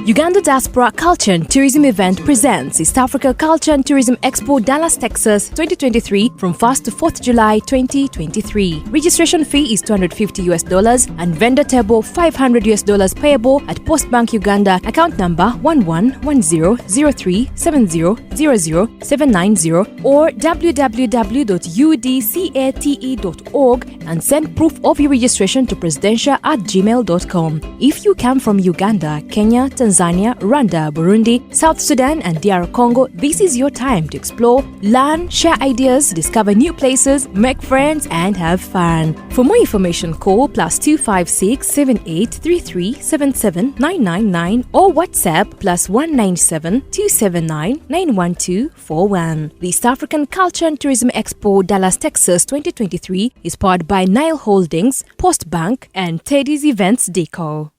Uganda Diaspora Culture and Tourism Event presents East Africa Culture and Tourism Expo Dallas, Texas 2023 from 1st to 4th July 2023. Registration fee is $250 and vendor table $500 payable at Post Bank Uganda, account number 111003700790 or www.udcate.org and send proof of your registration to presidentia@gmail.com. If you come from Uganda, Kenya, Tanzania, Rwanda, Burundi, South Sudan, and DR Congo, this is your time to explore, learn, share ideas, discover new places, make friends, and have fun. For more information, call +256 7833 77999 or WhatsApp +197 279 912 41. The East African Culture and Tourism Expo Dallas, Texas 2023 is powered by Nile Holdings, Post Bank, and Teddy's Events Deco.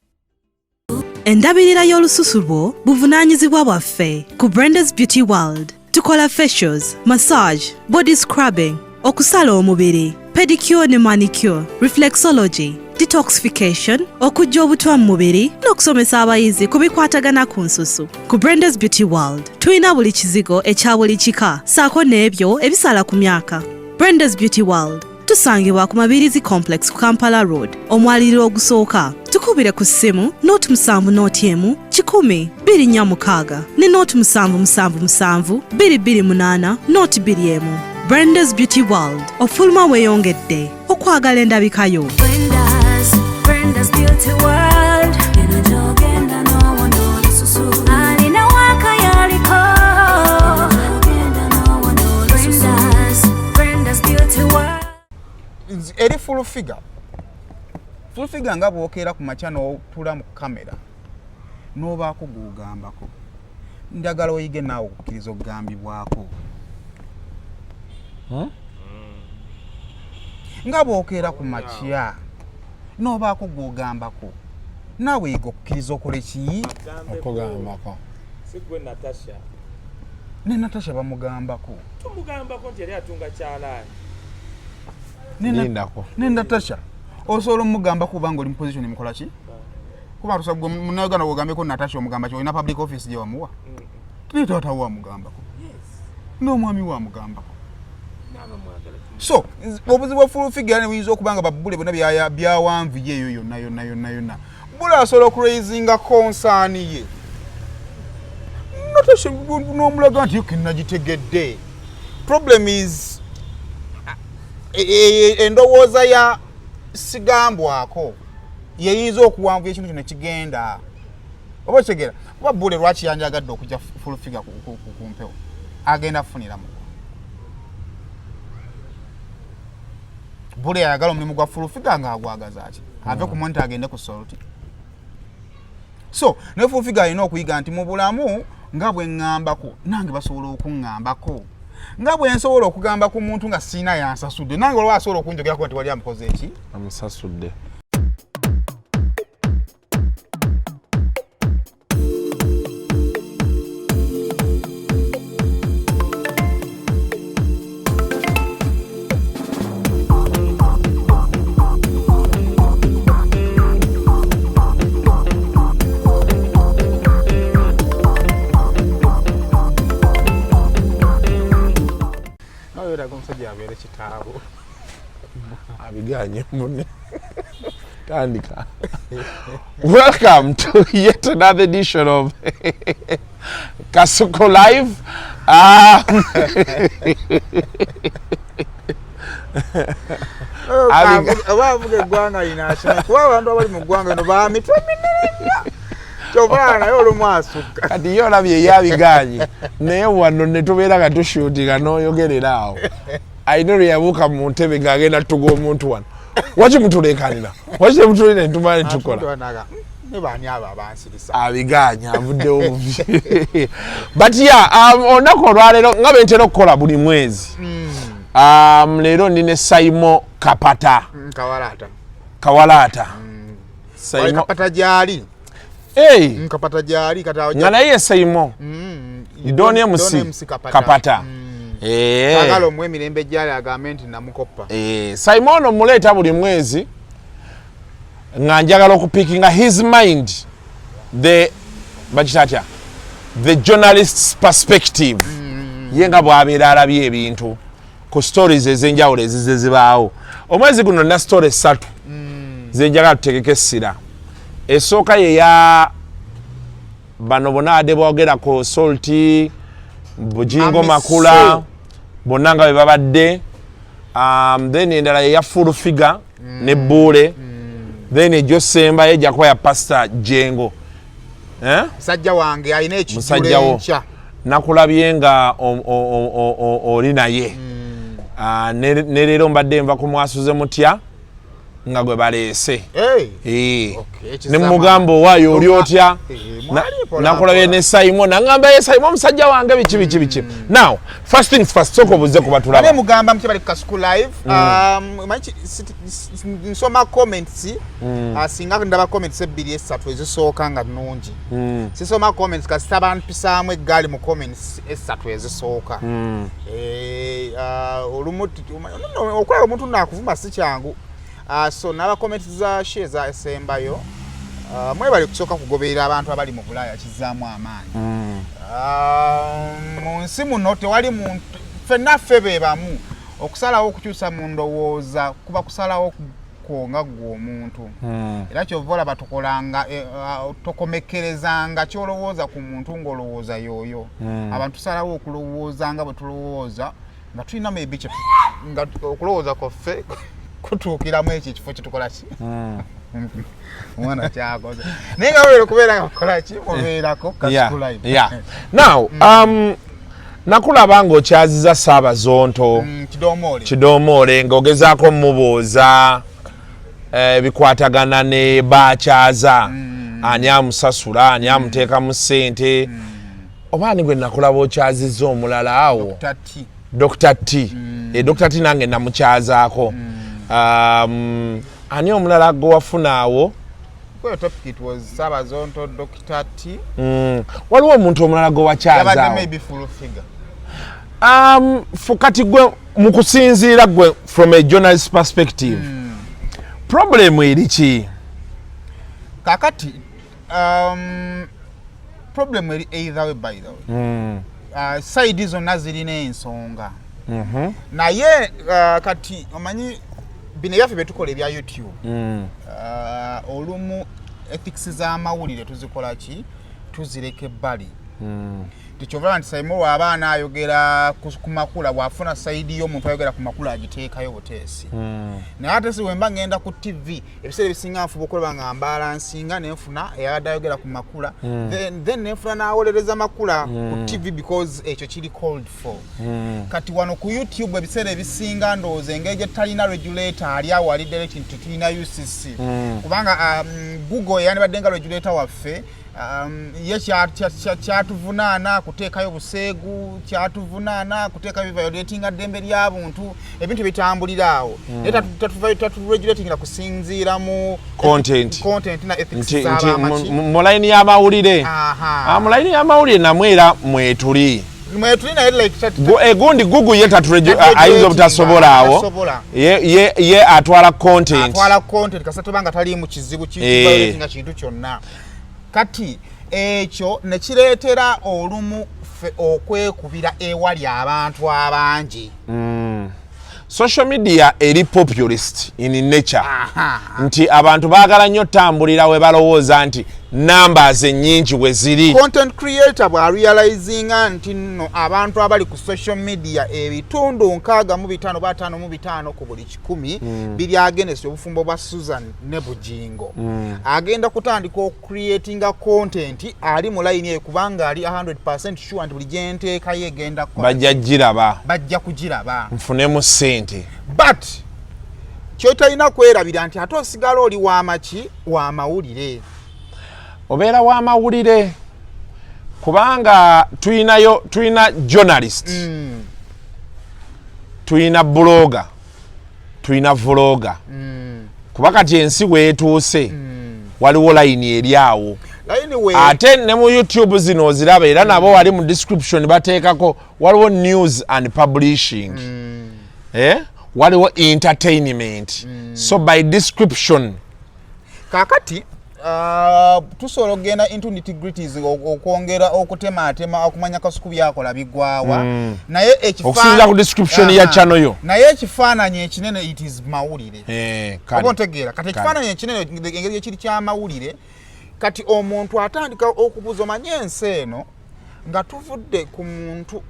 Endabirira y'olususu lwo buvunaanyizibwa bwaffe. Ku Brenda's Beauty World tukola facials, massage, body scrubbing, okusala omubiri, pedicure ne manicure, reflexology, detoxification, okuggya obutwa mu mubiri n'okusomesa abayizi ku bikwatagana ku nsusu. Ku Brenda's Beauty World tulina buli kizigo ekya buli kika ssaako n'ebyo ebisala ku myaka. Brenda's Beauty World tusangibwa ku Mabirizi Complex ku Kampala Road, omwaliriro ogusooka. Tukubire ku ssimu 071 100 246 ne 0777 228 021. Brenda's Beauty World, ofuluma weeyongedde okwagala endabika yo. Brenda's, Brenda's Beauty World. Eno gy'ogenda n'owona olususu. Alina waaka yaliko. Gy'ogenda n'owona olususu. Brenda's, Brenda's Beauty World. Eri full figure, full figure nga bwokeera ku makya n'otula mu kamera n'obaako gw'ogambako, njagala oyige naawe okukkiriza okugambibwako. Nga bwokeera ku makya n'obaako gw'ogambako, naawe yiga okukkiriza okole ki? Okugambako. Si gwe Natasha. Ne Natasha bamugambako. Tumugambako nti yali atunga kyalaani. Lindako. Ne Natasha osobola omugamba kubanga oli mu position emukola ki, kuba tusa gwe munnayuganda wogambeko Natasha, omugamba ki? Olina public office gye wamuwa? Naye taata we amugambako, n'omwami we amugambako. So obuzibu bwa full figure buyinza okuba nga babbule bonna byawanvuye eyo yonna yonna yonna yonna. Bule asobola okuraisinga concern ye, Natasha n'omulaga nti okay, nagitegedde. Problem is endowooza ya sigambwako yeyinza okuwanvuya ekintu kino kigenda, oba okitegeera? Kuba bule lwaki yanjagadde okujja full figure ku mpewo, agenda kufuniramu. Bule ayagala omulimu gwa full figure ng'agwagaza ki? Ave ku monitor agende ku salt. So ne full figure alina okuyiga nti mu bulamu nga bwe ŋŋambako, nange basobola okuŋŋambako, nga bwe nsobola okugamba ku muntu nga siina yansasudde, nange olwa asobola okunjogerako nti wali amukoze eki? Amusasudde. Nawe omusajja abeere kitaawo. Abiganye mune tandika. Welcome to yet another edition of Kasuku Live. Oba avuga eggwanga lino akima, kuba abantu abali mu ggwanga lino bamitwe minene nnyo, kyova naye olumu asukka. Kati ye olabye ye abiganye, naye wano ne tubeera nga tushutinga n'oyogerera awo. Alina lwe yabuuka mu ntebe ng'agenda tuga omuntu wano, waki mutulekanira, waki temutulina netumala netukola. Ne baani abo abansirisa? Abiganye, avuddewo bubi. But yeah, olunaku olwaleero nga bwe ntera okukola buli mwezi, leero ndi ne Saimo Kapata. Kawalaata. Kawalaata. Wali Kapata gyali. Hey. Kapata gyali kati awo. Nga naye ye Saimo Don MC. Don MC Kapata. Kapata. Agala omuwe emirembe gyali agambe nti namukoppa. Saimo ono muleeta buli mwezi nga njagala okupikinga his mind, the Bakita atya, the journalist's perspective, ye nga bw'abeera alabye ebintu ku stories ez'enjawulo ezize zibaawo omwezi guno. Na story esatu zenjagala tutegeke essira. Esooka yeya bano bonna adde boogera ku Salty, Bujingo, Mami Makula, Sue. Bonna nga bwe babadde. Then endala yeya Full Figure ne Buule. Then ejyosembayo ejja kuba ya Pastor Jengo, eh? Musajja wange alina ekijjulo Musajjawo. enkya. Nakulabye nga oli naye. Ah, ne leero mbadde nva ku mwasuze mutya nga gwe baleese. Hey. Eh. Okay, Ne ekizama. mugamba, owaayo oli otya? Eh, mwali mpola Nakulabye mpola. ne Saimo, naŋŋamba ye Saimo omusajja wange, biki biki biki. Now, first things first, sooka obuze ku Ane batulaba. mugamba mutya bali ku Kasuku Live? Manyi nsoma comments. Singa ndaba comments ebbiri esatu ezisooka nga nnungi, sisoma comments. Kasita bampisaamu eggaali mu comments esatu ezisooka. Eh, olumu no, okulaba omuntu naakuvuma si kyangu. So naba comments za she ezasembayo. Mwebale kusooka kugoberera abantu abali mu Bulaaya, kizzaamu amaanyi. Mu nsi muno tewali muntu, ffenna ffe be bamu. Okusalawo okukyusa mu ndowooza kuba kusalawo kwo nga ggwe omuntu, era kyova olaba tukolanga tokomekkerezanga kyolowooza ku muntu ng'olowooza yooyo. Abantu tusalawo okulowooza nga bwe tulowooza, nga tulina maybe nga okulowooza kwaffe kutuukiramu ekyo ekifo kyetukola ki omwana kyakoze, naye nga webere kubeera nga mukola ki, mubeerako Kasuku Live. Yeah. Now, nakulaba ng'okyaziza Saabazonto. Kidomoole. Kidomoole, ng'ogezaako mubuuza ebikwatagana ne bakyaza, ani amusasula, ani amuteekamu ssente, oba ani gwe nakulaba okyaziza omulala awo? Tati. Dr T. Dr T nange namukyazaako. Ani omulala gwe wafuna awo? Kweyo topic it was Sabazonto, Dr T. Waliwo omuntu omulala gwe yabadde wakyazaawo. Maybe Full Figure. Kati gwe mu kusinziira gwe from a journalist perspective, problem eri ki? Kakati problem eri either way, by the way. Side zonna zirina ensonga, naye kati omanyi bino ebyaffe byetukola ebya YouTube, olumu ethics z'amawulire tuzikola ki, tuzireka ebbali. Tekyova nti Saimo bw'aba anaayogera ku Makula, bw'afuna side y'omuntu ayogera ku Makula, agiteekayo buteesi. Naye ate si wemba ngenda ku TV, ebiseera ebisinga nfuba okulaba nga mbalansinga, nenfuna eyabadde ayogera ku Makula, then nenfuna n'awolereza Makula ku TV, because ekyo kiri called for. Kati wano ku YouTube, ebiseera ebisinga ndowooza engeri gye tutalina regulator ali awo ali direct, nti tetulina UCC, kubanga Google eyandibadde nga regulator waffe, ye kyatuvunaana kuteekayo buseegu, kyatuvunaana kuteekayo violatinga ddembe lya buntu, ebintu bitambulira awo, naye taturegulatingira kusinziira mu Content. Content na ethics Nti z'abamaki. mu layini y'amawulire. Aha. Ah, mu layini y'amawulire namwe era mwetuli. Mwetuli, naye like Egundi Google ye ayinza obutasobola awo. Tasobola. Ye atwala content. Atwala content kasita toba nga taliimu kizibu kiviolatinga kintu kyonna. Kati ekyo ne kireetera olumu ffe okwekubira ewali abantu abangi. Social media eri populist in nature, nti abantu baagala nnyo tambulira we balowooza nti numbers ennyingi we ziri. Content creator bw'arealizinga nti nno abantu abali ku social media ebitundu 65 ba 55 ku buli 100 biri against obufumbo bwa Susan ne Bujingo, agenda kutandika ocreatinga content ali mu layini eyo, kubanga ali 100 sure nti buli gyenteekayo egenda kukola. Bajja giraba. Bajja kugiraba. Nfunemu ssente. But kyotalina kwerabira nti ate osigala oli wamaki, wamawulire. Obeera w'amawulire kubanga tuyinayo, tuyina journalist, tuyina blogger, tuyina vlogger, kuba kati ensi weetuuse waliwo layini eri awo. Layini we. Ate ne mu YouTube zino oziraba, era nabo wali mu description bateekako waliwo news and publishing, eh? Waliwo entertainment, so by description. Kakati Tusobola okugenda into nitty-gritties okwongera okutematema okumanya Kasuku byakola bigwawa, naye Okusinziira ku description ya channel yo. Naye ekifaananyi ekinene, it is mawulire. Kale. Oba ontegeera? Kati Kale. ekifaananyi ekinene, engeri ekiri kyamawulire, kati omuntu atandika okubuuza. Omanye ensi eno nga tuvudde ku muntu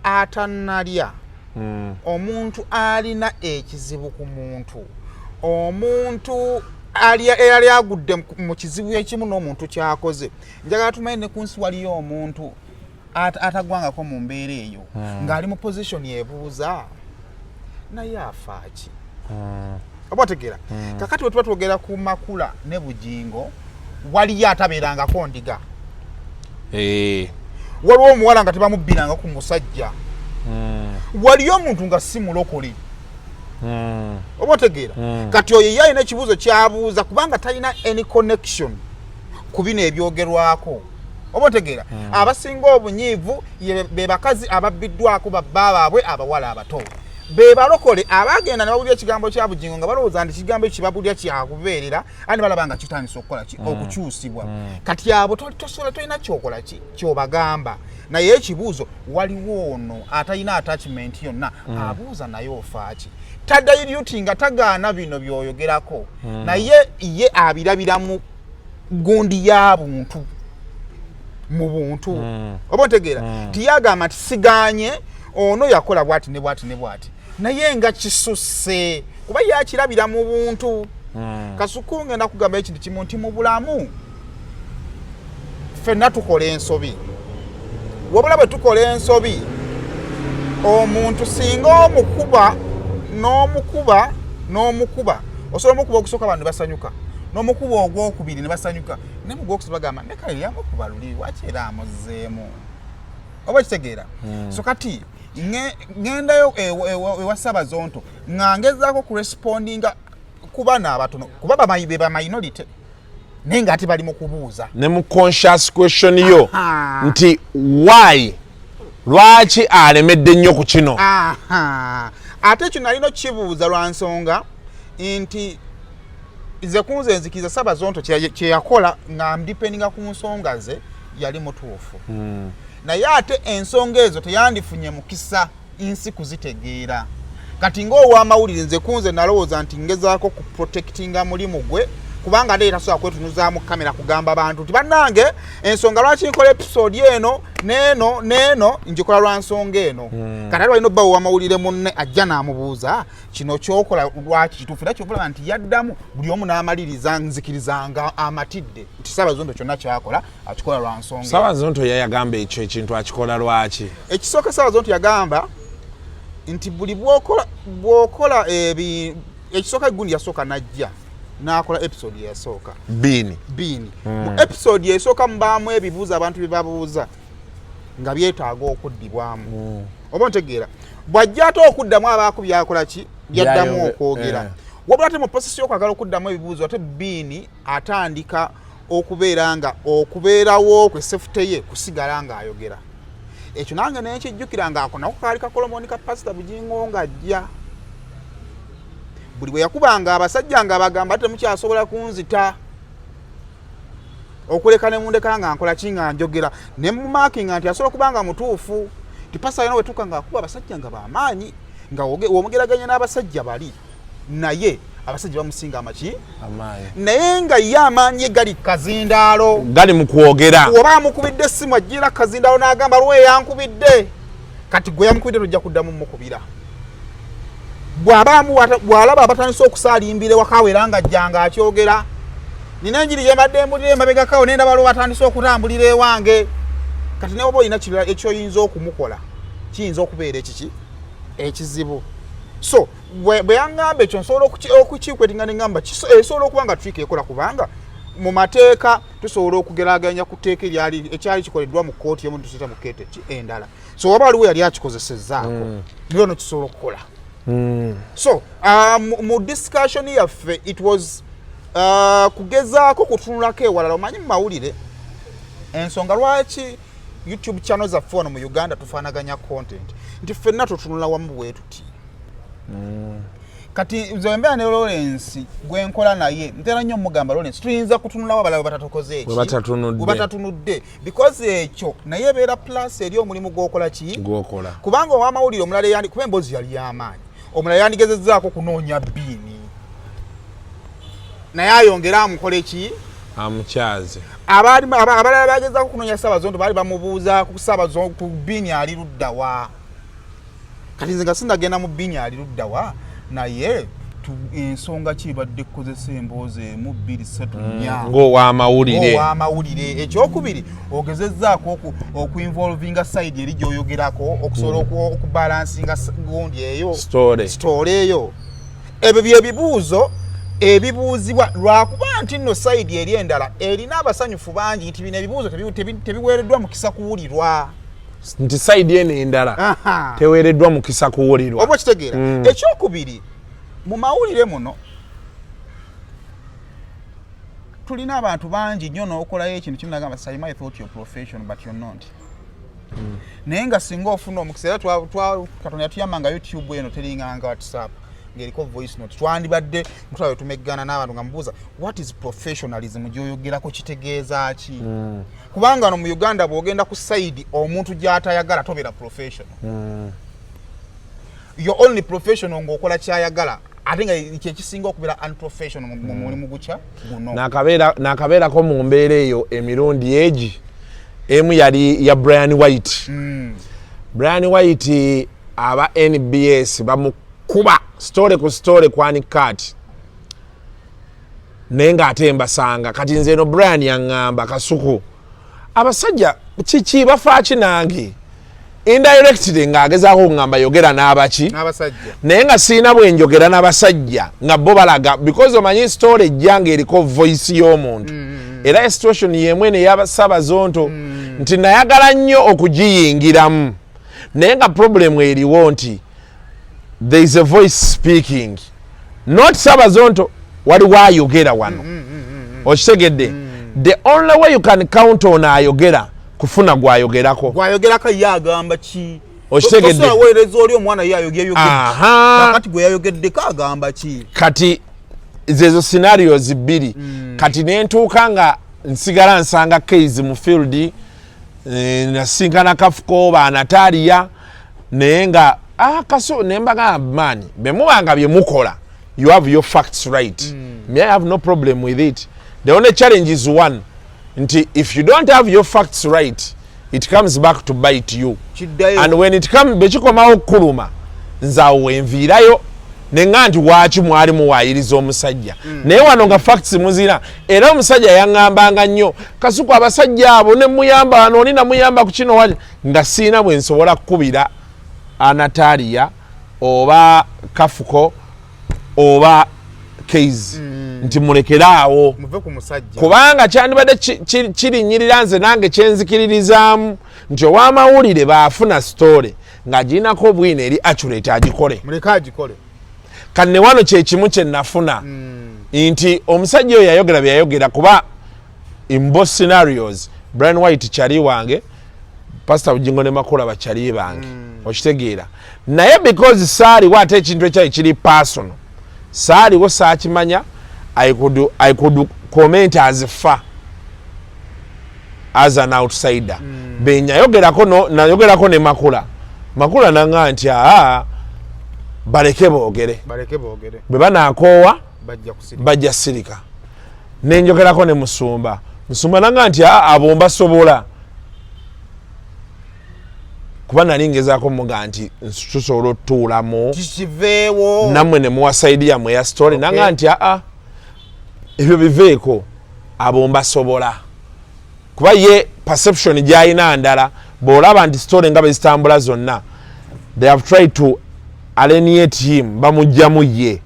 atannalya, omuntu alina ekizibu ku muntu, omuntu eyali agudde mu kizibu ekimu n'omuntu kyakoze. Njagala tumanye ne ku nsi waliyo omuntu atagwangako mu mbeera eyo, ng'ali mu position ebuuza, naye afaaki? Oba otegeera? Kakati bwe tuba twogera ku Makula ne Bugingo, waliyo atabeerangako ndiga. Waliwo omuwala nga tebamubbiranga ku musajja. Waliyo omuntu nga si mulokole. Oba otegeera? Kati oyo ye alina ekibuuzo kyabuuza kubanga talina any connection ku bino ebyogerwako. Oba otegeera? Abasinga obunyiivu be bakazi ababbiddwako babba baabwe, abawala abato, be balokole abagenda ne babulira ekigambo kya Bugingo nga balowooza nti ekigambo ekyo kibabulira kyakubeerera, ani balaba nga kitandise okukola ki? Okukyusibwa. Kati abo tosobola, tolina kyokola ki kyobagamba. Naye ekibuuzo, waliwo ono atalina attachment yonna, abuuza, naye ofaaki? Tadiluti nga tagaana bino byoyogerako, naye ye abirabira mu gundi ya buntu, mu buntu. Oba otegeera? Tiyagamba nti siganye ono yakola bwati ne bwati ne bwati, naye nga kisusse, kuba yakirabira mu buntu. Kasuku, ngenda kugamba ekintu kimu nti mu bulamu ffenna tukola ensobi. Wabula bwe tukola ensobi, omuntu singa omukuba n'omukuba n'omukuba, osobola omukuba ogusooka, abantu ne basanyuka, n'omukuba ogwokubiri ne basanyuka, ne mu gwokusatu bagamba, ne kale yamukuba luli, waki era amuzzeemu? Oba kitegeera? So kati ŋŋendayo ewa Sabazonto nga ngezaako kurespondinga ku bano abatono, kuba be ba minority, naye ng'ate bali mu kubuuza. Ne mu conscious question yo Aha. nti why, lwaki alemedde nnyo ku kino? Aha. Ate ekyo nalina okukibuuza lwa nsonga nti nze kunze nzikiriza Sabazonto kye yakola nga ndipendinga ku nsonga ze yali mutuufu, naye ate ensonga ezo teyandifunye mukisa nsi kuzitegeera. Kati ng'owamawulire, nze kunze nalowooza nti ngezaako ku protectinga mulimu gwe, kubanga ate tasobola kwetunuzaamu kamera kugamba bantu nti bannange, ensonga lwaki nkola episode eno neeno neeno, njikola lwa nsonga eno. Kati ate walina obba owamawulire munne ajja n'amubuuza, kino kyokola lwaki kituufu? Era kyovulaba nti yaddamu buli omu n'amaliriza nzikirizanga amatidde nti Saabazonto kyonna kyakola akikola lwa nsonga eno. Sabazonto yayagamba ekyo ekintu akikola lwaki? Ekisooka, Saabazonto yagamba nti buli bwokola ebi, ekisooka gundi yasooka najja n'akola episode eyasooka. Biini. Biini. Mu episode esooka mubaamu ebibuuzo abantu bye babuuza nga byetaaga okuddibwamu. Oba ontegeera? Bw'ajja ate okuddamu, abaako byakola ki, byaddamu okwogera. Wabula ate mu process y'okwagala okuddamu ebibuuzo, ate Biini atandika okubeera nga okubeerawo kwe, safety ye kusigala ng'ayogera ekyo. Nange nenkijjukira ng'ako nako kaali kakolomoni ka Pasita Bugingo, ng'ajja buli bwe yakubanga abasajja nga bagamba, temukyasobola kunzita okuleka ne mundeka nga nkola ki, nga njogera. Ne mumakinga nti asobola okuba nga mutuufu, nti pasa yona wetuuka nga akuba abasajja nga bamaanyi, nga womugeraganya n'abasajja bali, naye abasajja bamusinga amaki. Amaanyi. Naye nga ye amaanyi gali kazindaalo. Gali mu kwogera. Oba amukubidde essimu, ajjira kazindaalo n'agamba, lwe yankubidde. Kati gwe yamukubidde tojja kuddamu mukubira. Bw'aba bw'alaba abatandise okusaalimbira ewaka, era nga ajjanga akyogera, nina enjiri gyembadde mbulira emabegakawo, naye ndaba lwo batandise okutambulira ewange. Kati ne oba olina kirala ekyoyinza okumukola, kiyinza okubeera ekiki ekizibu. So bwe yaŋŋamba ekyo, nsobola okukikwetinga neŋŋamba esobola okuba nga trick ekola, kubanga mu mateeka tusobola okugeraganya ku tteeka eryali ekyali kikoleddwa mu kkooti emu, tuseeta mu kkooti endala. So waba waliwo yali akikozesezzaako, niyo no kisobola okukola. So mu discussion yaffe, it was kugezaako kutunulako ewalala. Omanyi mu mawulire, ensonga lwaki YouTube channel zaffe wano mu Uganda tufaanaganya content, nti ffenna tutunula wamu bwe tuti. Kati nze wembeera ne Lawrence gwenkola naye, ntera nnyo mugamba, Lawrence, tuyinza kutunulawo abalala batatukoze eki, Bwe batatunudde. Bwe batatunudde, because ekyo naye ebeera plus eri omulimu gwokola ki, Gwokola. Kubanga owamawulire omulala yandi, kuba emboozi yali y'amaanyi, omulala yandigezezzaako kunoonya Biini naye ayongere amukole ki? Amukyaze. Abalala bagezaako kunoonya Saabazonto, baali bamubuuza ku Saabazonto, ku Biini ali luddawa. Kati nze nga sindagenda mu Biini ali luddawa, naye ensonga ki ebadde kukozesa emboozi emu, bbiri, ssatu, nnya Ng'owamawulire. Owamawulire. Ekyokubiri, ogezezzaako okuinvolvinga side eri gyoyogerako okusobola okubalansinga gundi eyo, Story. Story eyo. Ebyo byebibuuzo ebibuuzibwa, lwakuba nti nno side eri endala erina abasanyufu bangi nti bino ebibuuzo tebiweereddwa mukisa kuwulirwa. Nti side eno endala teweereddwa mukisa kuwulirwa. Oba okitegeera? Ekyokubiri, mu mawulire muno tulina abantu bangi nnyo n'okolayo ekintu kimu, nagamba, "Saima, I thought you're professional, but you're not." Naye nga singa ofuna omukisa, era Katonda yatuyamba nga YouTube eno teringanga WhatsApp ng'eriko voice note, twandibadde mutwawe tumeggana n'abantu nga mubuuza, "What is professionalism gy'oyogerako? Kitegeeza ki?" Kubanga no mu Uganda bw'ogenda ku side omuntu gy'atayagala, tobeera professional. You're only professional ng'okola kyayagala, ate nga kyekisinga okubeera unprofessional mu mulimu gukya guno. Nakabeerako mu mbeera eyo emirundi egi. Emu yali ya Brian White. Brian White, aba NBS bamukuba story ku story, kwani kat, naye ng'ate mbasanga. Kati nze eno Brian yaŋŋamba, "Kasuku, abasajja kiki bafaaki?" Nange indirectly ng'agezaako okuŋŋamba, "Yogera n'abaki?" N'abasajja. Naye nga siina bwe njogera n'abasajja nga bo balaga, because omanyi story ejja ng'eriko voice y'omuntu. Era situation yemu eno ey'abasabazonto, nti nayagala nnyo okugiyingiramu, naye nga problem eriwo nti there is a voice speaking, not Sabazonto, waliwo ayogera wano. Okitegedde? The only way you can count on ayogera, kufuna gwayogerako. Gwayogerako ye agamba ki? Okitegedde? Tosobola weereza oli omwana ye ayogeyogedde. Kakati gwe yayogeddeko agamba ki? Kati zezo scenarios bbiri. Kati nentuuka nga nsigala nsanga case mu field, nasinkana Kafuko, banatalia, naye nga kaso nembagamba, "Man, bemubanga byemukola, you have your facts right. Me, I have no problem with it. The only challenge is one, nti if you don't have your facts right, it comes back to bite you." Kiddayo. And when it come, bekikomawo okukuluma, nze awo wenviirayo neŋŋa nti waaki mwali muwaayiriza omusajja? Naye wano nga facts muzira. Era omusajja yaŋŋambanga nnyo, "Kasuku, abasajja abo ne muyamba wano, oli namuyamba ku kino wali," nga siina bwe nsobola kukubira Anatalia oba Kafuko oba Case nti mulekere awo, muve ku musajja. Kubanga kyandibadde kirinnyirira nze nange kyenzikiririzaamu nti ow'amawulire baafuna story ng'agirinako obwino eri accurate, agikole. Muleke agikole. Kanne wano kyekimu kye nafuna nti omusajja oyo yayogera bye yayogera, kuba in both scenarios Brian White kyali wange, Pastor Bugingo ne Makula bakyali bange. Okitegeera? Naye because saaliwo, ate ekintu ekyali kiri personal, saaliwo, saakimanya, I could comment as far as an outsider. Benyayogerako no, nayogerako ne Makula. Makula naŋŋa nti, "Aa, baleke boogere." Baleke boogere. Bwe banakoowa, bajja kusirika. Bajja sirika. Nenjogerako ne Musumba. Musumba nanga nti, "Aa, abo mbasobola," kuba nali ngezaako muga nti tusobola otutuulamu kikiveewo, nammwe ne muwa side yammwe ya story. Nanga nti, "Aa, ebyo biveeko, abo mbasobola," kuba ye perception gy'alina ndala. Bw'olaba nti story nga bwe zitambula zonna, they have tried to alienate him, bamugjamu ye.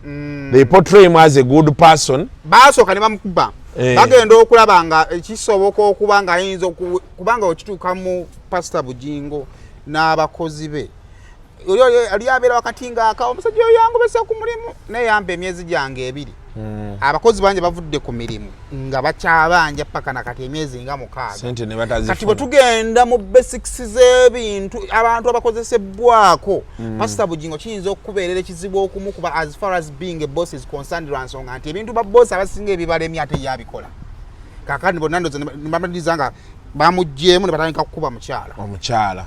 They portray him as a good person. Basooka ne bamukuba. Bagenda okulaba nga kisoboka okuba nga ayinza kubanga okituuka mu Pasita Bugingo n'abakozi be, oli abeera wakati ngaaka omusajja oyo yangobesa ku mulimu, naye yamba emyezi gyange 2. Abakozi bangi bavudde ku mirimu nga bakyabanja paka nakati emyezi nga 6. Sente ne Kati bwe batazifuna. tugenda mu basics z'ebintu, abantu abakozesebwako, Pasita Bugingo kiyinza okubeerera ekizibu okumukuba as far as being a boss is concerned, lwa nsonga nti ebintu babosi abasinga ebibalemye ate ye abikola. Kakati bonna ndoza nebamaliriza nga bamugyemu ne batandika kukuba mukyala. Omukyala.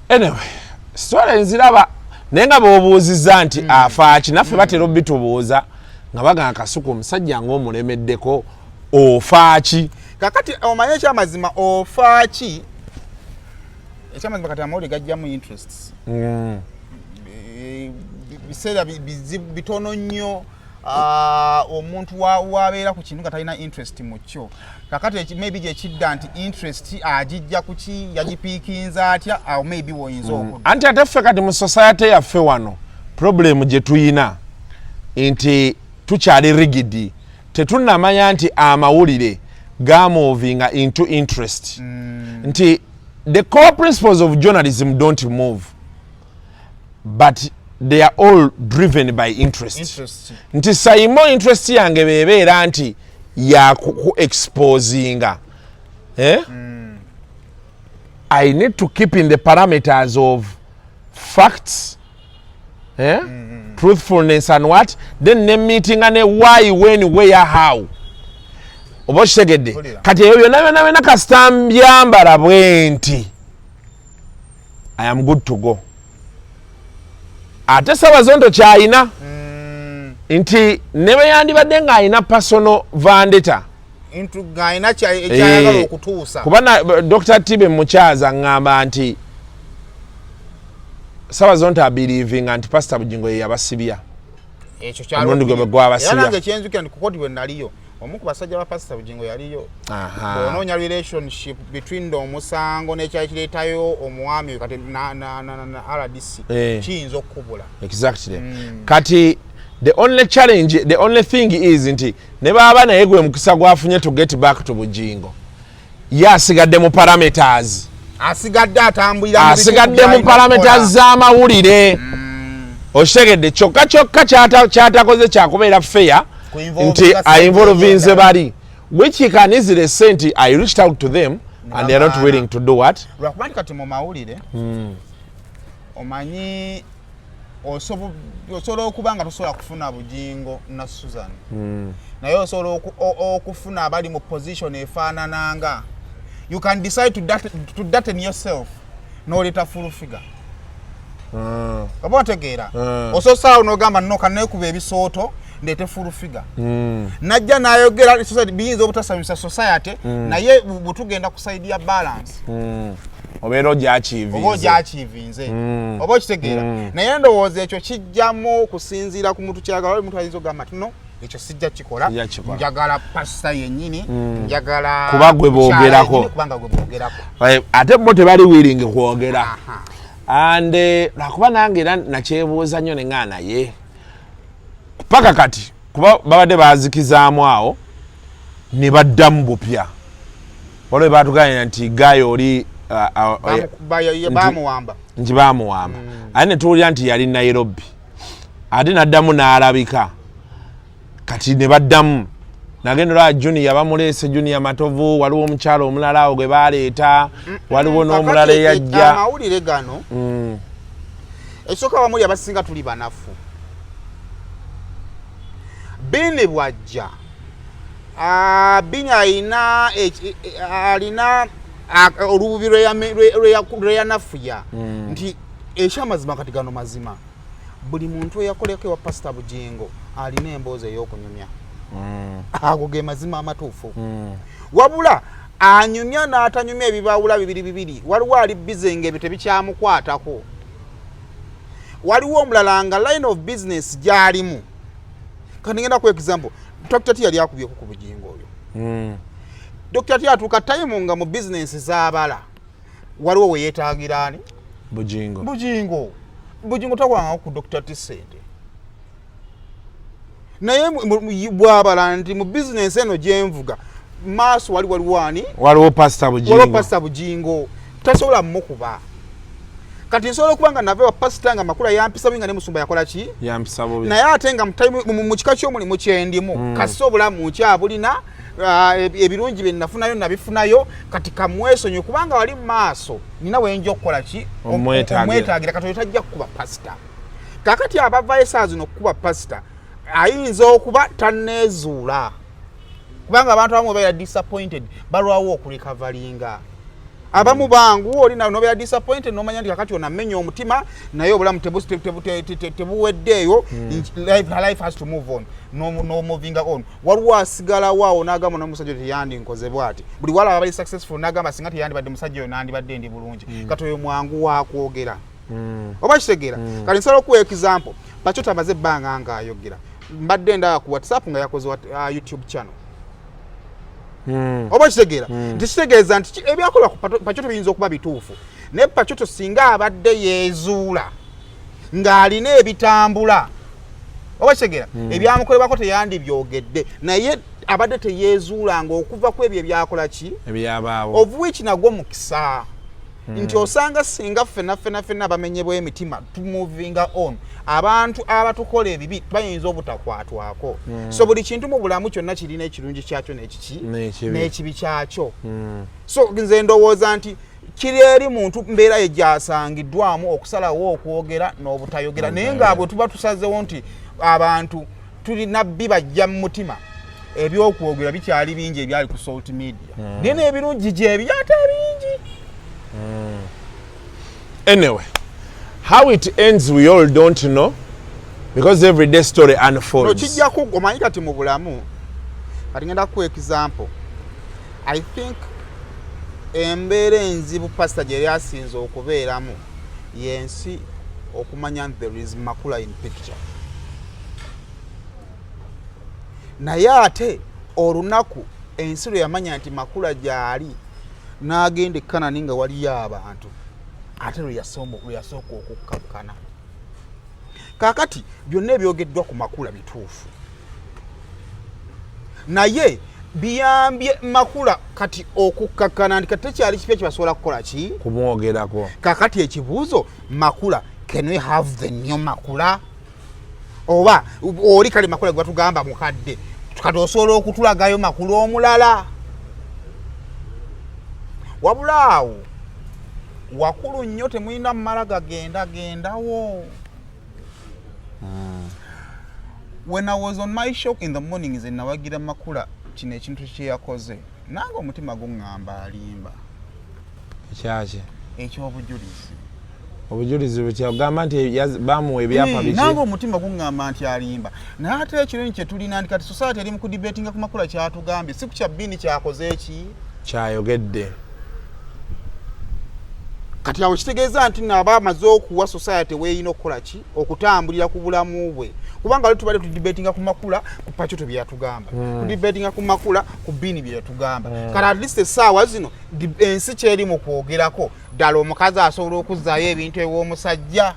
Anyway, story nziraba, naye nga bwobuuziza nti afaaki, naffe batera obitubuuza nga bagamba, "Kasuku, omusajja ng'omulemeddeko, ofaaki?" Kakati omanye ekyamazima, ofaaki? Ekyamazima kati amawulire gajjamu interests. Biseera bitono nnyo, omuntu wabeera ku kintu nga talina interest mu kyo. Kakati maybe gyekidda nti interest agijja kuki, yagipiikinza atya, awo maybe woyinza okudda. Anti ate ffe kati mu society yaffe wano, problem gye tuyina nti tukyali rigid, tetunnamanya nti amawulire gamovinga into interest, nti the core principles of journalism don't move, but they are all driven by interest. Interest. Nti saimo interest yange bebeera nti yaku exposinga, eh? I need to keep in the parameters of facts, eh? Truthfulness and what, then ne meetinga ne why, when, where, how, oba okitegedde? Mpulira. Kati ebyo byonna byonna byonna kasita mbyambala bwe nti I am good to go. Ate Sabazonto kyayina nti ne bwe yandibadde ng'alina personal vendetta, Ng'alina ekyayagala okutuusa. Kuba Dr Tibe mukyaza ŋŋamba nti Sabazonto abelievinga nti Pasita Bugingo ye yabasibya. Ekyo. Omulundi gwe gwabasibya. Era nange kyenzukira nti kukoti bwe naliyo, omu ku basajja ba Pasita Bugingo yaliyo. Bw'onoonya relationship between omusango n'ekyali kireetayo omwami oyo kati na RDC, kiyinza okukubula. Exactly. Kati the only challenge, the only thing is nti ne baaba naye gwe mukisa gwafunye to get back to Bugingo, ye asigadde mu parameters. Asigadde atambulira mu bituufu Asigadde mu by'alina parameters okukola. z'amawulire, okitegedde? Kyokka kyokka kyatakoze kyakubeera fair Ku-involve nti nga ainvolvinze sente. bali, which he can easily say nti I reached out to them and they are not Bagaana. willing to do what. Lwakuba nti kati mu mawulire, omanyi osobola okuba nga tosobola kufuna Bugingo na Susan, naye osobola okufuna abali mu position efaanananga. You can decide to daten yourself n'oleeta full figure, oba otegeera? Ososaawo n'ogamba, "No, kanekuba ebisooto ndeete full figure." Najja n'ayogera society, biyinza obutasanyusa society, naye bwe tugenda ku side ya balance, obeera oba ogyakiivinze. Ogyakiivinze, oba okitegeera? Naye ndowooza ekyo kijjamu okusinziira ku muntu kyagala. Oli muntu ayinza okugamba nti, "No, ekyo sijja kikola." Sijja kikola. Njagala pasita yennyini, njagala Kuba gwe mukyala boogerako. yennyini, kubanga gwe boogerako. Ate bo tebali willing kwogera. And lwakuba nange era nakyebuuza nnyo neŋŋaa, naye paka kati kuba babadde bazikizaamu awo ne baddamu bupya. Waliwo batugambye nti gayo oli Bamuwamba. Nti bamuwamba, ate ne tuwulira nti yali Nairobi, ate n'addamu n'alabika. Kati ne baddamu nagenda olaba Junior bamuleese, Junior Matovu. Waliwo omukyalo omulala awo gwe baleeta, waliwo n'omulala Kakati, eyajja. Amawulire gano, ekisooka, bamuli abasinga tuli banafu. Bini bwajja, Bini alina alina olububi lwe yanafuya nti ekyamazima kati gano mazima, buli muntu eyakoleko ewa Pasita Bugingo alina emboozi ey'okunyumya. Ago ge mazima amatuufu. Wabula anyumya n'atanyumya ebibawula bibiri bibiri. Waliwo ali busy nga ebyo tebikyamukwatako, waliwo omulala nga line of business gyalimu. Kati ngenda ku example, Dr T yali akubyeko ku Bugingo oyo. Dr T atuuka time nga mu business z'abala waliwo we yeetaagira ani? Bugingo. Bugingo. Bugingo takwangako ku Dr T sente, naye bwabala nti mu bizinesi eno gyenvuga maaso waliwo ani? Waliwo Pasita Waliwo Bugingo. Pasita Bugingo, tasobola mumukuba. Kati nsobola okuba nga nava wa pasita nga Makula yampisa bubi, nga ne musumba yakola ki? Yampisa bubi. Naye ate nga mu kika ky'omulimu kyendimu, kasi obulamu nkyabulina, ebirungi bye nafunayo nabifunayo, kati kamwesonyiwe kubanga wali mu maaso nina wenja okukola ki? Omwetaagira. Omwetaagira. Kati oyo tajja kukuba pasita. Kakati abavayo esaawa zino okukuba pasita ayinza okuba tanneezuula, kubanga abantu abamu babeera disappointed, balwawo okurecoveringa. Abamu bangu oli nobeera disappointed nomanya nti kakati onamenya omutima, naye obulamu tebuweddeeyo. Life has to move on. No moving on. Waliwo asigalawo awo n'agamba n'omusajja oyo teyandinkoze bwati. Buli walaba bali successful n'agamba singa teyandibadde musajja oyo nandibadde ndi bulungi. Kati oyo mwangu wakwogera, oba kitegeera? Kati nsobola okuwa example. Pacho amaze ebbanga ng'ayogera, mbadde ndaba ku WhatsApp nga yakoze YouTube channel, oba kitegeera? Nti kitegeeza nti ebyakolwa ku Pachoto biyinza okuba bituufu, naye Pachoto singa abadde yeezuula ng'alina ebitambula, oba kitegeera, ebyamukolebwako teyandibyogedde. Naye abadde teyeezuula ng'okuva ku ebyo ebyakola ki? Ebyabaawo. Of which nagwo mukisa nti osanga singa ffenna ffenna ffenna bamenyebwa emitima tumovinga on, abantu abatukola ebibi bayinza obutakwatwako. So buli kintu mu bulamu kyonna kirina ekirungi kyakyo n'ekiki? N'ekibi. N'ekibi kyakyo. So nze ndowooza nti kiri eri muntu mbeera ye gyasangiddwamu okusalawo okwogera n'obutayogera. Naye nga bwe tuba tusazewo nti abantu tulina bibajja mu mutima, ebyokwogera bikyali bingi ebyali ku salt media, naye n'ebirungi gyebiri ate bingi. Anyway, how it ends we all don't know, because every day story unfolds. Kijjaku omanyi kati mu bulamu, kati ngenda kuwa example. I think embeera enzibu pasita gye yali asinze okubeeramu yensi okumanya nti there is Makula in picture. Naye ate olunaku ensi lwe yamanya nti Makula gyali n'agenda ekanani nga waliyo abantu, ate lwe yasooka okukkakkana. Kaakati byonna ebyogeddwa ku Makula bituufu, naye biyambye Makula kati okukkakkana nti kati tekyali kipya kyebasobola kukola ki? Kumwogerako. Kakati ekibuuzo, Makula, can we have the new Makula? Oba oli kale Makula gwe batugamba mukadde, kati osobola okutulagayo Makula omulala? Wabula awo wakulu nnyo, temulina mumala gagenda gendawo. When I was on my show in the morning, nze nawagira Makula. Kino ekintu kyeyakoze nange omutima guŋŋamba alimba. Ekyaki? Ekyobujulizi. Obujulizi butya? Ogamba nti bamuwa ebyapa? Biki? Nange omutima guŋŋamba nti alimba, naye ate ekirungi kyetulina nti kati society eri mu kudebatinga ku Makula kyatugambye, si ku kya Bini kyakoze eki? Kyayogedde. Kati awo kitegeeza nti naaba amaze okuwa society weeyina okukola ki? Okutambulira ku bulamu bwe, kubanga lwe tubadde tudebatinga ku Makula ku Pachoto bye yatugamba, tudebatinga ku Makula ku Bini bye yatugamba. Kati at least essaawa zino ensi kyeri mu kwogerako ddala, omukazi asobola okuzzaayo ebintu ew'omusajja?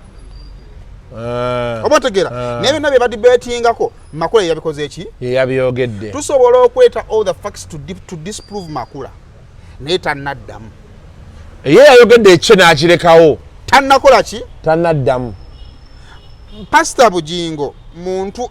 Oba otegeera? Naye byonna bye badebatingako, Makula ye yabikoze eki? Ye yabyogedde. Tusobola okweta all the facts to disprove Makula, naye tannaddamu. Ye yayogedde ekyo n'akirekawo. Tannakola ki? Tannaddamu. Pasita Bugingo muntu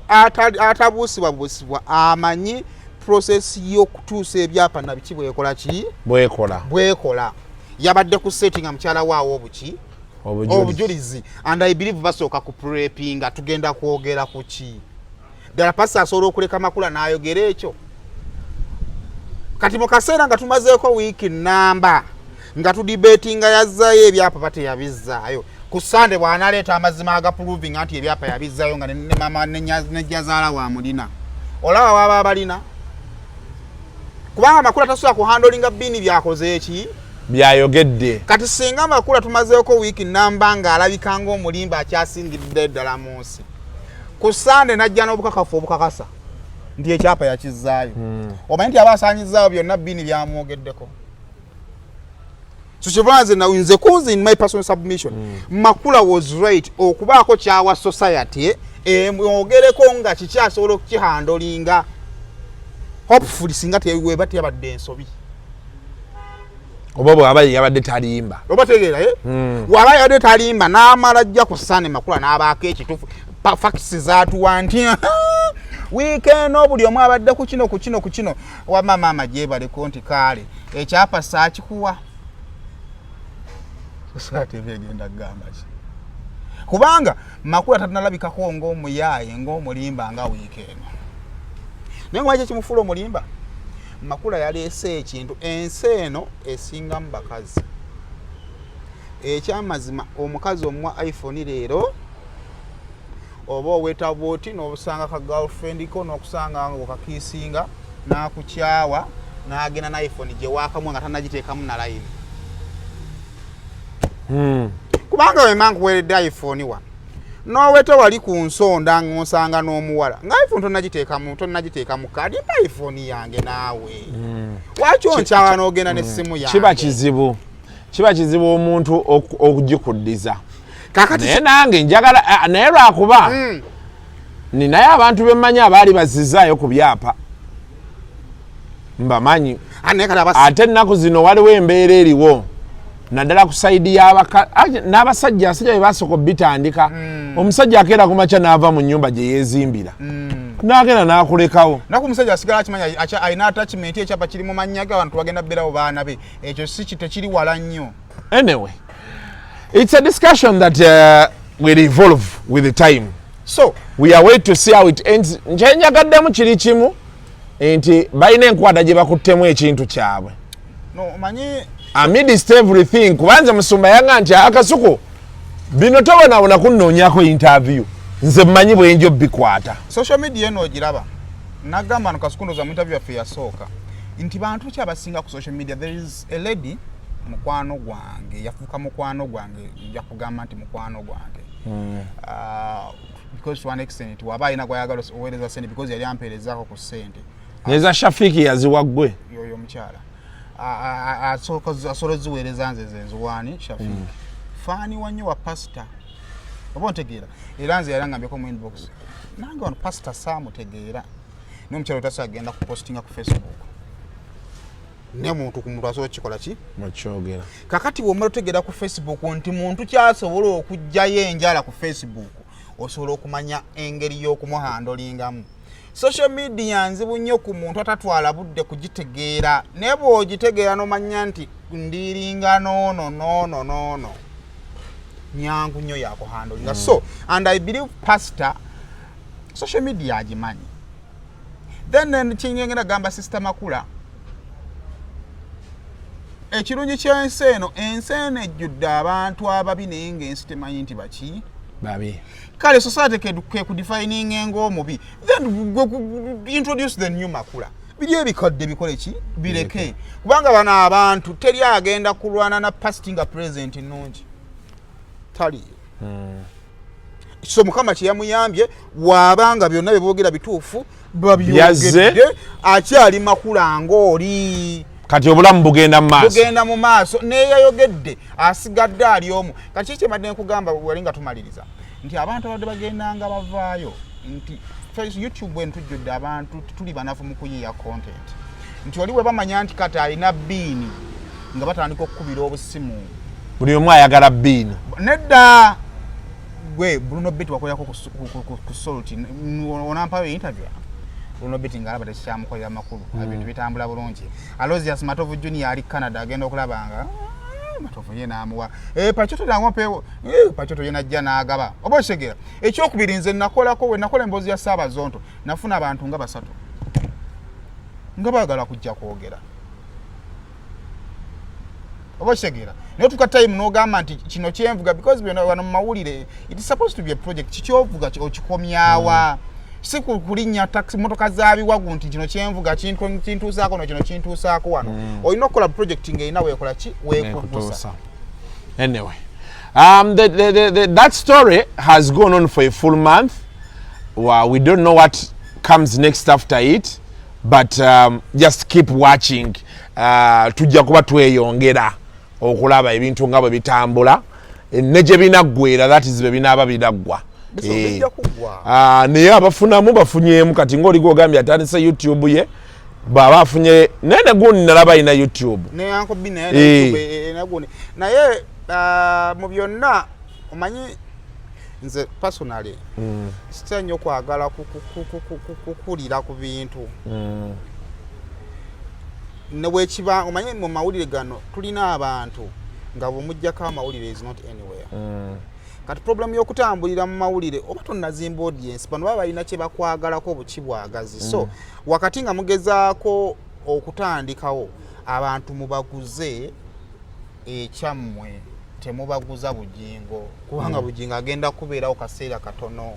atabuusibwabuusibwa, amanyi process y'okutuusa ebyapa nabiki bwekola ki? Bwekola. Bwekola. Yabadde ku seti nga mukyala waawo obuki? Obujulizi. Obujulizi. And I believe basooka ku prepinga tugenda kwogera ku ki. Ddala pasita asobola okuleka Makula n'ayogera ekyo? Kati mu kaseera nga tumazeeko wiiki namba nga tudebatinga yazzayo ebyapa ba teyabizzaayo, ku Sande bw'analeeta amazima agaprovinga nti ebyapa yabizzaayo nga ne mama nejjazaala wa mulina, olaba waba abalina, kubanga Makula tasobola kuhandlinga Bini byakoze eki? Byayogedde. Kati singa Makula tumazeeko wiiki namba ng'alabika ng'omulimba akyasingidde ddala mu nsi, ku Sande najja n'obukakafu obukakasa nti ekyapa yakizzaayo, omanyi nti aba asaanyizaawo byonna Bini byamwogeddeko. So kyeva nze nze kunze, in my personal submission, Makula was right okubaako kyawa society emwogereko nga kikyasobola okukihandlinga. Hopefully singa teweba teyabadde ensobi. Oba bwaba yabadde talimba. Oba tegeera, eh? Waba yabadde talimba, n'amala ajja ku Sande, Makula n'abaako ekituufu, facts zaatuwa nti wiikeeno buli omu abadde ku kino, ku kino, ku kino. Wamma maama gyebaleko nti kaale ekyapa saakikuwa. Society eba egenda kugamba ki? Kubanga Makula tatunalabikako ng'omuyaaye, ng'omulimba nga wiiki eno. Naye nga kimufuula omulimba, Makula yaleese ekintu. Ensi eno esingamu bakazi. Ekyamazima, omukazi omuwa iPhone leero, oba oweta bwoti n'obusanga ka girlfriend ko, n'okusanga nga okakiisinga, n'akukyawa, n'agenda na iPhone gye waakamu nga tanagiteekamu na layini. Kubanga wema nkuweredde iPhone wano, n'oweta wali ku nsonda ng'osanga n'omuwala nga iPhone tonnagiteekamu kadi, mpa iPhone yange naawe. Waki onkyawa n'ogenda n'essimu yange? Kiba kizibu omuntu okugikuddiza. Kakati Naye nange njagala, naye lwakuba ninayo abantu bemmanyi abaali bazizaayo ku byapa, mbamanyi. Ah, naye kati Ate ennaku zino waliwo embeera eriwo, naddala ku side n'abasajja. Abasajja bwe basooka obitandika, omusajja akeera ku makya n'ava mu nnyumba gye yeezimbira, n'agenda n'akulekawo. Naku omusajja asigala akimanya alina attachment, ekyapa kiri mu mannya ge, abantu bagenda beerawo baana be. Ekyo si tekiri wala nnyo. Anyway, it's a discussion that will evolve with the time. So we are wait to see how it ends. Nkyenjagaddemu kiri kimu, nti balina enkwata gye bakuttemu ekintu kyabwe No, omanyi, amidst everything, kubanze musumba yanga nti akasuku bino tobonabona kunnoonyako interview, nze mmanyi bwenjo bikwata. Social media eno ogiraba, nagamba no Kasukundoza mu interview yaffe yasooka nti bantu ki abasinga ku social media. There is a lady mukwano gwange, yafuuka mukwano gwange, nja kugamba nti mukwano gwange, because to an extent waba alina gwayagala oweereza sente, because yali ampeerezaako ku sente. Neza Shafiki yaziwa ggwe? Yoyo omukyala asobola oziweereza nze, nze nziwaani Shafiki. Fan wannyo wa pasita, oba ontegeera? Era nze yali angambyeko mu inbox nange wano, pasita saamutegeera, naye omukyala otasobola agenda kupostinga ku Facebook, ne muntu ku muntu asobola okukikola ki? Mukyogera. Kakati bwomala otegeera ku Facebook nti muntu kyasobola okugjayo enjala ku Facebook, osobola okumanya engeri y'okumuhandlingamu. Social media nzibu nnyo ku muntu atatwala budde kugitegeera, naye bw'ogitegeera n'omanya nti ndiringa noono noono noono, nyangu nnyo yakuhandlinga. So, and I believe pastor social media agimanyi. Then kinyengera gamba Sister Makula, ekirungi ky'ensi eno, ensi eno ejjudde abantu ababi, naye ng'ensi temanyi nti baki. Babi. Kale society kekudefininga ng'omubi, then introduce the new Makula. Biri ebikadde bikole ki? Bireke, kubanga bano abantu teri agenda kulwana na past nga present nnungi, taliyo. So Mukama kyeyamuyambye, waabanga byonna byeboogera bituufu, babyogedde, akyali Makula ng'oli. Kati obulamu bugenda mu maaso. Bugenda mu maaso, neyayogedde asigadde ali omu. Kati kiki kyembadde nkugamba wali nga tumaliriza, nti abantu abadde bagendanga bavaayo nti YouTube eno tujjudde abantu, tuli banafu mu kuyiiya content, nti oli bwe bamanya nti kati alina biini, nga batandika okukubira obusimu. Buli omu ayagala biini. Nedda, gwe Bruno Bet wakolerako ku Salt, onampayo interview. Bruno Bet ngaalaba tekikyamukolera makulu, ebintu bitambula bulungi. Alosius Matovu Junior ali Canada, agenda okulaba nga Matovu ye namuwa, Pachoto nampeewo, Pachoto ye najja n'agaba, oba okitegeera? Ekyokubiri, nze nakolako, we nakola emboozi ya Saabazonto, nafuna abantu nga basatu nga baagala kujja kwogera, oba okitegeera? Naye otuka time n'ogamba nti kino kyenvuga, because byonna wano mu mawulire, it is supposed to be a project. Kikyovuga okikomyawa? Si kulinnya taxi, motoka za biwagu, nti kino kyenvuga kintuusaako, no kino kintuusaako wano. Olina okukola project ng'erina weekola ki, weekugusa. Anyway, that story has gone on for a full month. Well, we don't know what comes next after it, but just keep watching. Tujja kuba tweyongera okulaba ebintu nga bwe bitambula ne gye binaggwera, that is bwe binaaba binaggwa. Bijja kuggwa. Naye abafunamu bafunyemu. Kati ngaoli gwogambye atandise YouTube ye, Bw'aba afunye naye negundi nalaba alina YouTube. Ne Uncle B naye. Eh. Nagundi naye, ah, mu byonna omanyi nze personally sitya nnyo kwagala kukulira ku bintu ne bwekiba. Omanyi mu mawulire gano tulina abantu nga bwemuggyako amawulire is not anywhere. Kati problem y'okutambulira mu mawulire, oba tonnazimba audience, bano baba balina kye bakwagalako bukibwagazi. So wakati nga mugezaako okutandikawo abantu, mubaguze ekyammwe, temubaguza Bugingo, kubanga Bugingo agenda kubeerawo kaseera katono.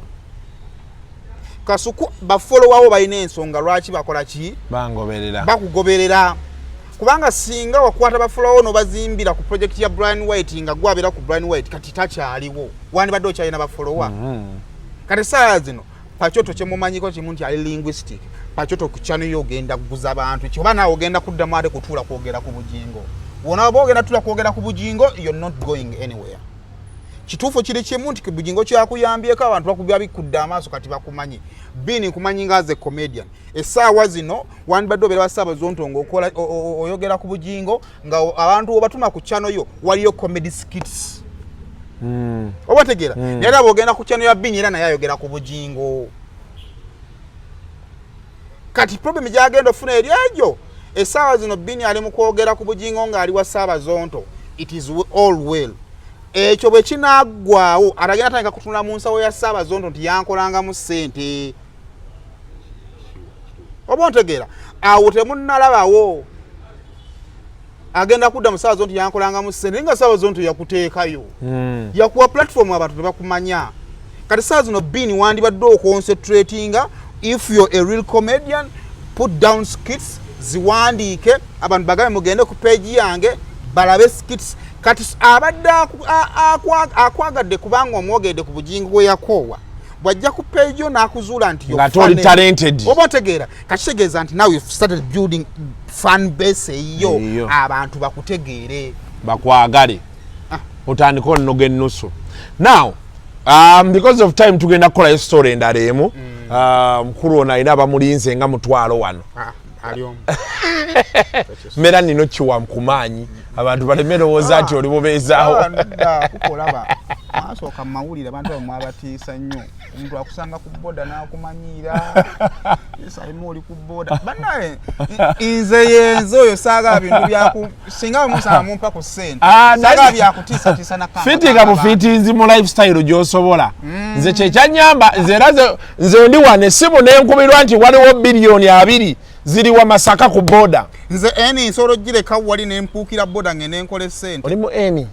Kasuku bafollowawo balina ensonga lwaki bakola ki. Bangoberera. Bakugoberera kubanga singa wakwata bafollowawo nobazimbira ku project ya Brian White, nga gwabeera ku Brian White, kati takyaliwo, wandibadde okyalina bafollowa. Kati saa zino Pachoto kyemumanyiko kimu nti ali linguistic. Pachoto ku channel yo ogenda kuguza bantu ki? Oba naawe ogenda kuddamu ate kutuula kwogera ku Bugingo? Wona oba ogenda tuula kwogera ku Bugingo, you're not going anywhere. Kituufu kiri kimu nti Bugingo kyakuyambyeko, abantu bakubya bikudde amaaso, kati bakumanyi. Bini nkumanyi nga as a comedian. Essaawa zino wandibadde obeera wa Zonto ngaokola oyogera ku Bugingo, nga abantu obatuma ku channel yo waliyo comedy skits, oba otegeera? Naye era bwogenda ku channel ya Bini, era naye ayogera ku Bugingo. Kati problem gyagenda ofuna eri egyo, essaawa zino Bini ali mu kwogera ku Bugingo ng'ali wa Saabazonto, it is all well. Ekyo bwe kinaggwawo, atagenda tandika kutunula mu nsawo ya Saabazonto nti yankolangamu ssente, oba ontegeera? Awo temunnalabawo, agenda kudda mu Saabazonto yankolangamu ssente, naye nga Saabazonto yakuteekayo, yakuwa platform, abantu tebakumanya. Kati saa zino Bini wandibadde oconcentratinga. If you're a real comedian, put down skits, ziwandiike, abantu bagambe mugende ku page yange balabe skits. Kati abadde akwagadde kubanga omwogedde ku Bugingo bwe yakoowa, bw'ajja ku page yo n'akuzuula nti you're Ng'ate oli funny. talented. Oba otegeera? Kakitegeeza nti now you've started building fan base eyiyo. Eyiyo. Abantu bakutegeere. Bakwagale. Otandike onoga ennusu. Now because of time, tugenda kukolayo story endala emu. Mukulu ono alina abamulinze nga mutwalo wano. Ah, ali omu. Mbeera nina okiwa ku maanyi, abantu baleme lowooza nti oli bubeezaawo. Ah, nedda, kuko olaba mwasooka mu mawulire abantu abo mwabatiisa nnyo. Omuntu akusanga ku boda n'akumanyiira, salimu oli ku boda bannaye. Nze yenze oyo, saagala bintu byaku singa musanga mumpa ku ssente. Ah, saagala byakutiisatiisa. Fitinga bufitinzi mu lifestyle gy'osobola. Nze kyekyanyamba, nze era nze ndi wano essimu nenkubirwa nti waliwo 20 biliyoni ziri wa Masaka ku boda. Nze eni nsobola ogireka wali nempuukira boda ngende nkola essente. Oli mu eni?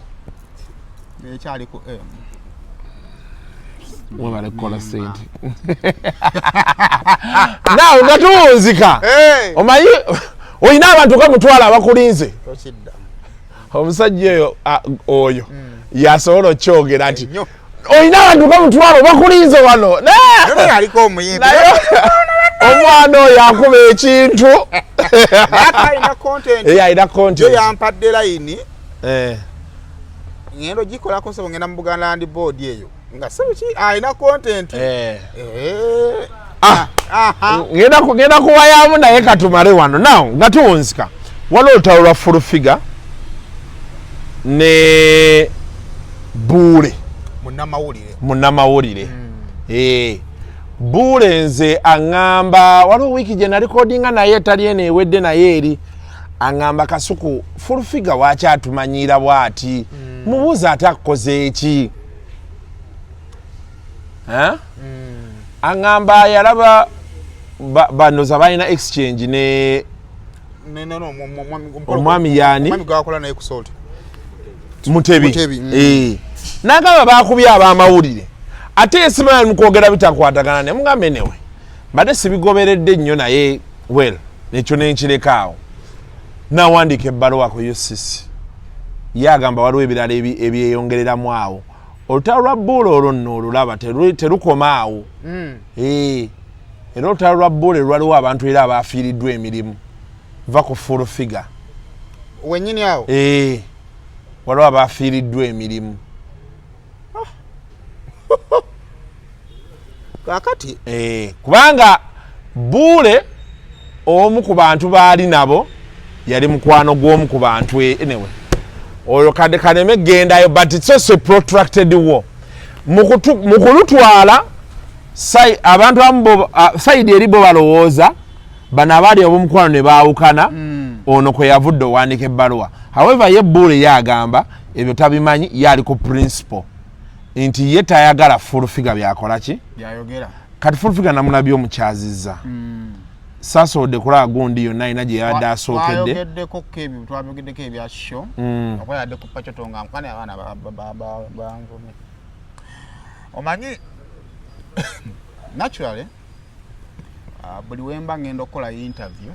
Ekyali ku M. Webale kukola sente. Naawe nga tuwunzika. Hey! Omanyi olina abantu nga mutwalo abakulinze. Tokidda. Omusajja oyo oyo yasobola okyogera nti Ennyo. olina abantu nga mutwalo bakulinze wano. Naye aliko omuyimbi. Naye omwana oyo akuba ekintu. Naye ate alina content. Ye alina yo content. Yampadde layini. Eh. Ngenda ogikolako sebo, ngenda mu Buganda Land Board eyo nga sebo ki alina content. Eh. Ah, aha. Ngenda kuwayamu naye katumale wano. Now nga tuwunzika, waliwo olutalo lwa Full Figure ne Buule. Munnamawulire. Munnamawulire. Eh, Buule nze aŋŋamba waliwo wiiki gye nalikodinga naye etali eno ewedde, naye eri aŋŋamba, "Kasuku, Full Figure waki atumanyiira bw'ati? Mubuuza ate akukoze eki?" Eh? Aŋŋamba yalaba banoza balina exchange ne No, no, Omwami yaani? Omwami gwakola naye ku Salt. Mutebi. Mutebi. Eh. N'agamba bakubye abamawulire, ate esimanyi ali mukwogera bitakwatagana. Ne mugambe newe mbadde sibigoberedde nnyo, naye well, ekyo nenkireka awo. Nawandiika ebbaluwa ku UCC. Ye agamba waliwo ebirala ebyeyongereramu awo. Olutalo lwa Buula olwo nno olulaba terukoma awo. Eh, era olutalo lwa Buula lwaliwo abantu era abafiiriddwa emirimu va ku Full Figure. Wennyini awo. Eh, waliwo abafiiriddwa emirimu. Kakati Eh, kubanga Buule Omu ku bantu baali nabo yali mukwano gw'omu ku bantu anyway oyo kade kaleme gendayo, but it's also a protracted war. Mu kulutwala abantu abamu side eri bo balowooza bano abaali ab'omukwano ne baawukana, ono kwe yavudde owandiika ebbaluwa. However, ye Buule ye agamba ebyo tabimanyi, ye ali ku principle nti ye tayagala Full Figure byakola ki byayogera. Kati Full Figure namulabye omukyazizza, saasobodde kulaba gundi yonna alina gye yabadde asookedde. Twayogeddeko ko ebyo, twabyogeddeko ebya show, okuba yadde ku Pachoto nga nkwane abaana banvumye. Omanyi, naturally, buli wemba ngenda okukola interview,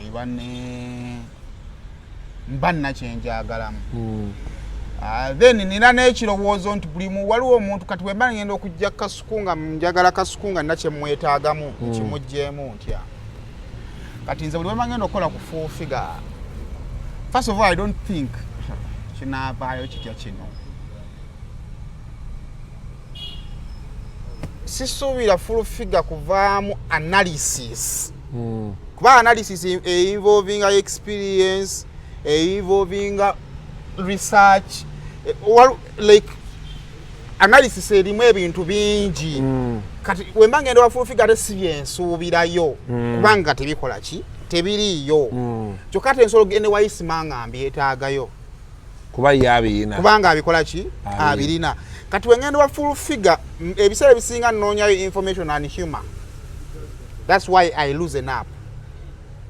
eba ne mba nina kyenjagalamu. Then nina n'ekirowoozo nti buli mu waliwo omuntu kati bwemba ngenda okujja Kasuku nga njagala Kasuku nga nina kyemwetaagamu, nkimugjeemu ntya? Kati nze buli wemba ngenda okukola ku Full Figure, first of all, I don't think kinaavaayo kitya kino. Sisuubira Full Figure kuvaamu analysis, kuba analysis einvolvinga experience, einvolvinga research, like analysis erimu ebintu bingi. Kati wemba ngenda wa Full Figure, ate si byensuubirayo, kubanga tebikola ki, tebiriiyo. Kyokka ate nsobola okugenda ewa Isima nga mbyetaagayo, kuba ye abiyina. Kubanga abikola ki? Abirina. Abirina. Kati wengenda wa Full Figure, ebiseera ebisinga nnoonyayo information and humor. That's why I loosen up,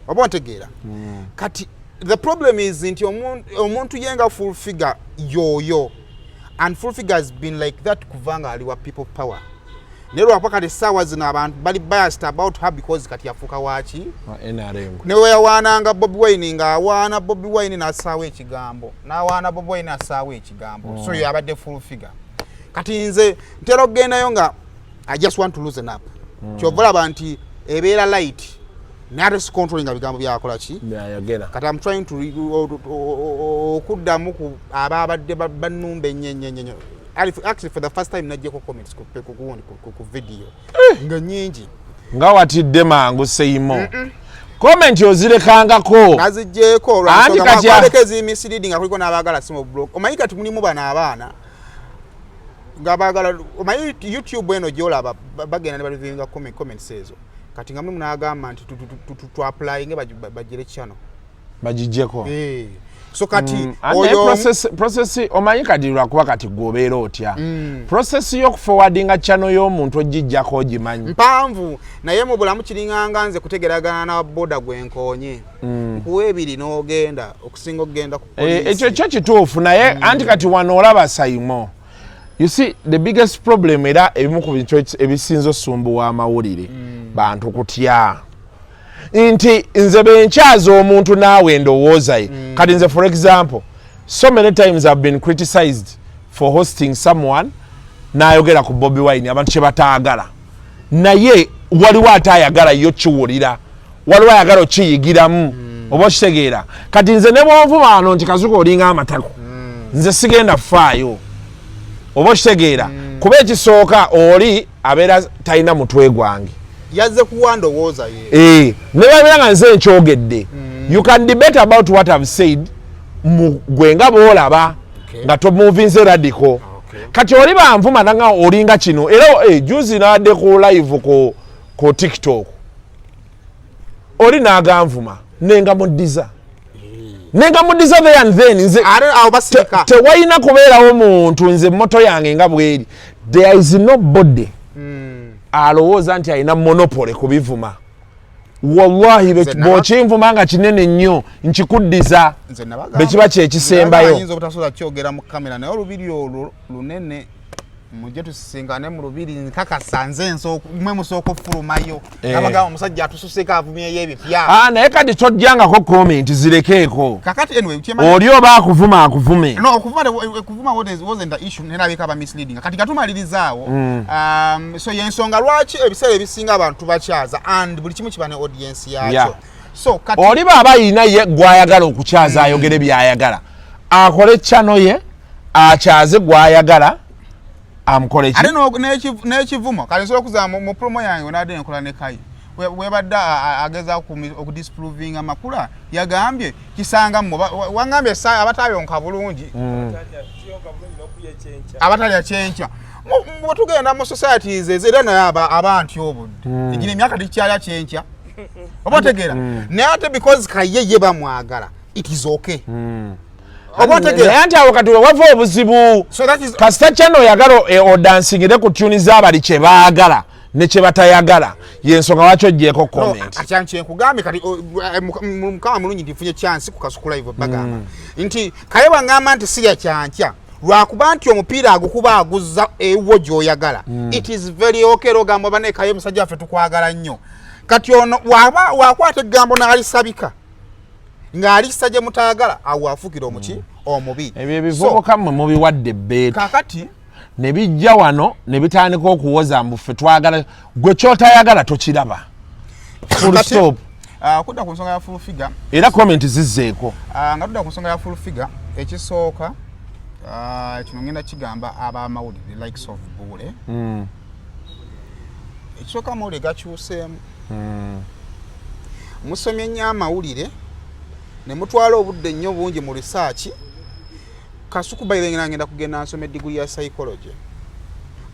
oba ontegeera? Kati the problem is nti omuntu ye nga Full Figure yoyo, and Full Figure has been like that kuva nga ali wa People Power, naye lwakuba kati essaawa zino abantu bali biased about her because kati yafuuka waki? Wa NRM. Ne weyawaananga Bobi Wine, ng'awaana Bobi Wine n'assaawo ekigambo, n'awaana Bobi Wine n'assaawo ekigambo. So yabadde Full Figure. Kati nze ntera okugendayo nga I just want to loosen up. Kyova olaba nti ebeera light, naye ate si controlling bigambo byakola ki. Byayogera. Kati am trying to okuddamu ku ababadde bannumba ennyo ennyo ennyo ennyo. Actually, for the first time najjeko comments ku video nga nyingi. Nga watidde mangu seimo, comment ozirekangako. Naziggyeko. Anti lwansonga ezimisleading nga kuliko n'abaagala simo block. Omanyi kati mulimu bano abaana nga baagala, omanyi YouTube eno gyolaba, bagenda ne bareviewinga comments ezo. Kati nga mulimu n'agamba nti tuapplyinge bagire channel. Bagijjeko. Eh. So kati Naye oyo process omanyi kati lwakuba kati gwobeera otya, process y'okuforwardinga channel y'omuntu ogijjako ogimanyi? Mpanvu, naye mu bulamu kiringanga nze kutegeragana na boda gwenkoonye, nkuwa ebiri n'ogenda okusinga okugenda ku Eh, poliisi. Ekyo kyo kituufu, naye anti kati wano olaba Saimo, you see the biggest problem, era ebimu ku bintu ebisinza osumbuwa amawulire, bantu kutya nti nze benkyaza omuntu naawe endowooza ye. Kati nze, for example, so many times I've been criticized for hosting someone n'ayogera ku Bobi Wine, abantu kye bataagala, naye waliwo ate ayagala yo kiwulira, waliwo ayagala okiyigiramu, oba okitegeera? Kati nze ne bwonvuma wano nti Kazuka olinga amatako, nze sigenda faayo, oba okitegeera? Kuba ekisooka oli abeera talina mutwe gwange. Yazze kuwa ndowooza ye. Eh, ne babeera nga nze nkyogedde, you can debate about what I've said mu gwe nga bwolaba nga tomuvinze radical. Kati oli banvuma nanga olinga kino era juzi nadde ku live ku TikTok, oli n'aganvuma nenga muddiza, nenga muddiza there and then nze. Ate awo basirika. Tewalina kubeerawo muntu. Nze motto yange nga bweri, there is no body alowooza nti alina monopoly kubivuma. Wallahi, Nze bw'okinvuma nga kinene nnyo, nkikuddiza. Nze nabagamba- Bwe kiba kyekisembayo. Nabagamba nyinza obutasobola kyogera mu kamera, naye olubiri olwo lunene, mujje tusisinkane mu lubiri, nkakasa nze mwe musooka okufulumayo. Nabagamba omusajja atususeko, avumyeyo ebipya. Ah, naye kati tojjangako comment, zirekeeko. Kakati anyway, kyemanyi- Oli oba akuvuma, akuvume. No, okuvuma wasn't the issue, nerabika aba misleading. Kati katumaliriza awo. So yensonga lwaki ebiseera ebisinga abantu bakyaza, and buli kimu kiba ne audience yakyo. So kati Oli baaba ayina ye gwayagala okukyaza, ayogere byayagala, akole channel ye, akyaze gwayagala, amukole ki. Ate n'ekivumo kale nsobola okuza mu promo yange onadde enkola ne Kayi. Webadde agezaako okudisprovinga Makula, yagambye kisanga mmwe wangambye abatayonka bulungi. Kiyonka bulungi n'okulya ekyenkya. Abatalya kyenkya. Bwe tugenda mu societies ezo, era naye aba nti obudde egino emyaka tekikyalya kyenkya, oba otegeera? Naye ate because kaye ye bamwagala, it is okay, oba otegeera? Naye anti awo kati wewava obuzibu. So that is Kasita kyano oyagala odansingire ku tune z'abali kye baagala ne kye batayagala, yensonga lwaki ogyeko comment. Kati kyenkugambye kati Mukama mulungi nti nfunye chance ku Kasuku Live bagamba nti kaye bwangamba nti sirya kyankya lwakuba nti omupiira agukuba aguzza ewo gy'oyagala, it is very okay. Era ogamba bane kaye musajja waffe tukwagala nnyo. Kati ono waba wakwata eggambo n'alisabika ng'alisa gye mutaagala, awo afuukira omuki omubi. Ebyo ebivubuka mmwe mubiwadde ebbeetu. Kakati Ne bijja wano ne bitandika okuwoza mbu ffe twagala, gwe kyotayagala tokiraba, full stop. Okudda ku nsonga ya Full Figure. Era comment zizzeeko. Nga tudda ku nsonga ya Full Figure, ekisooka, kino ngenda kigamba abamawulire likes of Buule. Ekisooka, amawulire gakyuseemu. Musomye nnyo amawulire ne mutwala obudde nnyo bungi mu research. Kasuku baire ngenda kugenda nsoma ediguli ya psychology.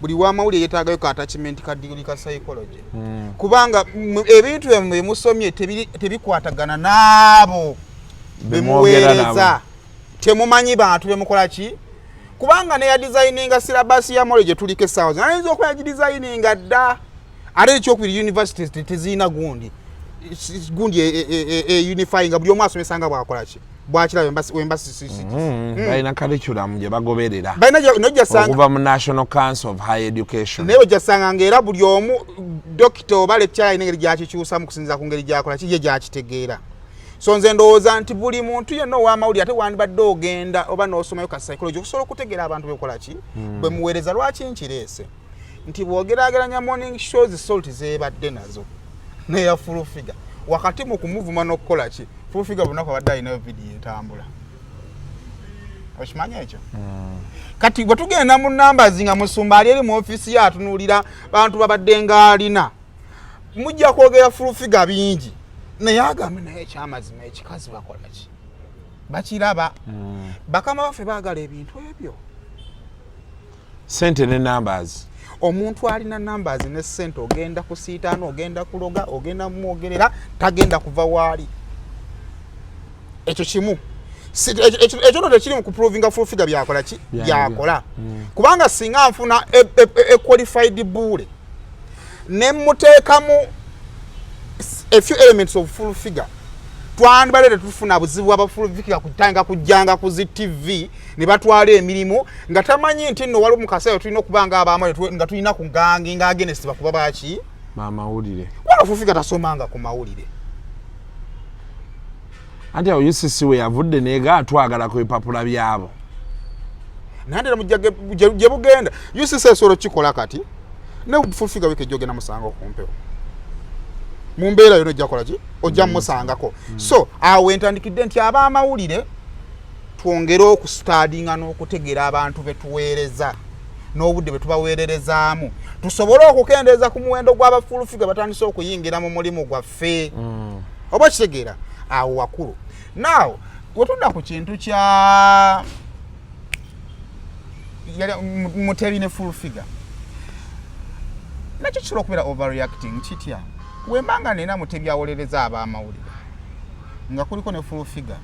Buli wamawulire yeetaagayo ka attachment ka diguli ka psychology, kubanga ebintu byemmwe byemusomye tebikwatagana n'abo Bemwogera nabo. Bemuweereza. Temumanyi bantu bemukola ki, kubanga neya designinga syllabus ya mole gye tuliko essaawa zino ayinza okuba yagidesigninga dda. Ate ekyokubiri, universities tezirina gundi gundi unifying buli omu asomesa nga bwakola ki, bwakiraba. Wemba Balina curriculum gye bagoberera balina nojjasanga okuva mu National Council of Higher Education. Naye ojjasanga ngaera buli omu dokita oba lecturer alina engeri gyakikyusamu kusinziira ku ngeri gyakola ki ye gyakitegeera. So nze ndowooza nti buli muntu yenna ow'amawulire ate wandibadde ogenda oba n'osomayo ka psychology okusobola okutegeera abantu bekola ki, bwe muweereza. Lwaki nkireese? Nti bw'ogeraageranya morning shows Salt zeebadde nazo neya Full Figure, wakati mu kumuvuma n'okukola ki, Full Figure bunaku abadde alinayo vidiyo etambula, okimanyi ekyo? Kati bwe tugenda mu numbers, nga musumba ali eri mu ofiisi ye atunuulira bantu babadde ng'alina, mujja kwogera Full Figure bingi, naye agambe naye ekyamazima ekikazi bakola ki, bakiraba. Bakama baffe baagala ebintu ebyo. Sente ne numbers. Omuntu alina numbers ne sente, ogenda kusiitaana, ogenda kuloga, ogenda mumwogerera, tagenda kuva waali. Ekyo kimu. Ekyo no tekiri mu kuprovinga Full Figure byakola ki byakola, kubanga singa nfuna a qualified Buule ne muteekamu a few elements of Full Figure, twandibadde tetufuna buzibu aba Full Figure kutandika kujjanga ku zi TV ne batwala emirimu nga tamanyi nti nno waliwo mu kaseera tulina okuba nga abaamale nga tulina kugangi nga against bakuba baki bamawulire. Wala Full Figure tasomanga ku mawulire. Anti awo UCC we yavudde neega twagala ku bipapula byabo. Naye ndera mujja gye bugenda UCC esobola okukikola kati ne Full Figure wiiki ejja ogenda musanga okumpewo mu mbeera yona ojja kola ki, ojja musangako. So awo entandikidde nti ab'amawulire twongere okustudyinga n'okutegeera abantu betuweereza n'obudde bwe tubaweererezaamu, tusobole okukendeeza ku muwendo gw'aba Full Figure batandise okuyingira mu mulimu gwaffe, oba okitegeera? Awo wakulu. Now wetudda ku kintu kya Mutebi ne Full Figure, nakyo kisobola okubeera overreacting kitya? Wembanga nina Mutebi awolereza ab'amawulire nga kuliko ne Full Figure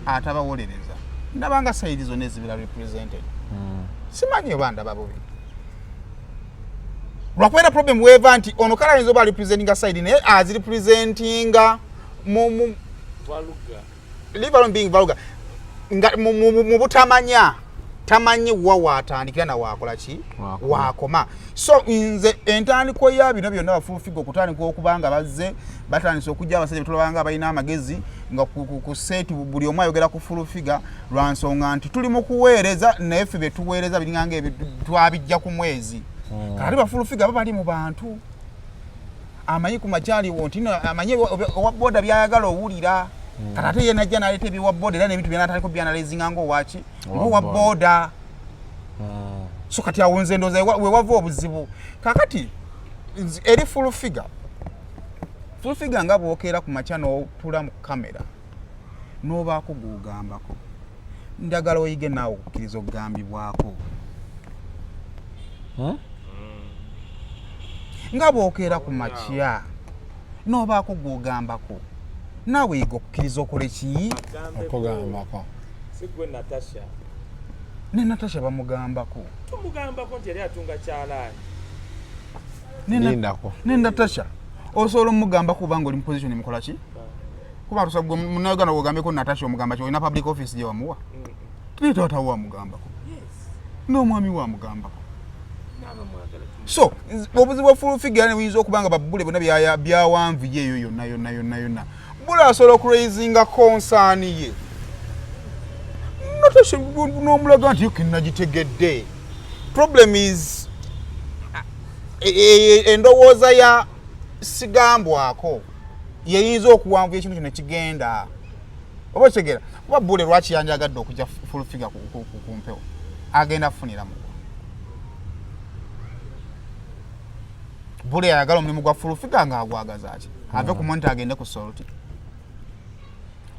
atabawolereza, ndabanga side zonna ezibeera represented. Simanyi oba ndaba bubi, lwakubeera problem weeva nti ono kale ayinza oba representinga side, naye azirepresentinga mu leave alone being vulgar, nga mu butamanya, tamanyi wa waatandikira na waakola ki, waakoma. So nze entandikwa ya bino byonna, ba Full Figure okutandika okuba nga bazze batandise okujja, abasajja betulabanga abalina amagezi nga ku set buli omu ayogera ku Full Figure, lwa nsonga nti tuli mu kuweereza, naye ffe byetuweereza biringanga twabijja ku mwezi. Kati ba Full Figure babali mu bantu amanyi ku makyaliwo nti no amanyi owa boda byayagala owulira. Kati ate ye najja naleeta ebyowa boda era n'ebintu byanatandika obyanalyzinga ngaowaki, ngaowa boda. So kati awo nze ndowooza wewava obuzibu. Kakati eri Full Figure Full Figure nga bwokeera ku makya n'otula mu kamera n'obaako gw'ogambako, njagala oyige naawe okukkiriza okugambibwako. Nga bwokeera ku makya n'obaako gw'ogambako, naawe yiga okukkiriza okole ki? Okugambako. Si gwe Natasha. Ne Natasha bamugambako. Tumugambako nti yali atunga kyalaani. Lindako. Ne Natasha osobola omugamba kuba nga oli mu position mukola ki? Kuba tusa gwe munnayuganda wogambeko Natasha omugamba ki? Olina public office gye wamuwa? Ne taata we amugambako. N'omwami we amugambako. So obuzibu bwa Full Figure ne buyinza okuba nga babbule bonna byawanvu ye eyo yonna yonna yonna yonna. Bule asobola okuraisinga concern ye. Natasha n'omulaga nti okay, nagitegedde. Problem is endowooza ya sigambwako yeyinza okuwanvuya ekintu kino kigenda oba okitegeera. Kuba Bule lwaki yanjagadde okujja Full Figure ku mpewo, agenda kufunira muwa. Bule ayagala omulimu gwa Full Figure ng'agwagaza ki? Ave ku Monitor agende ku Salt.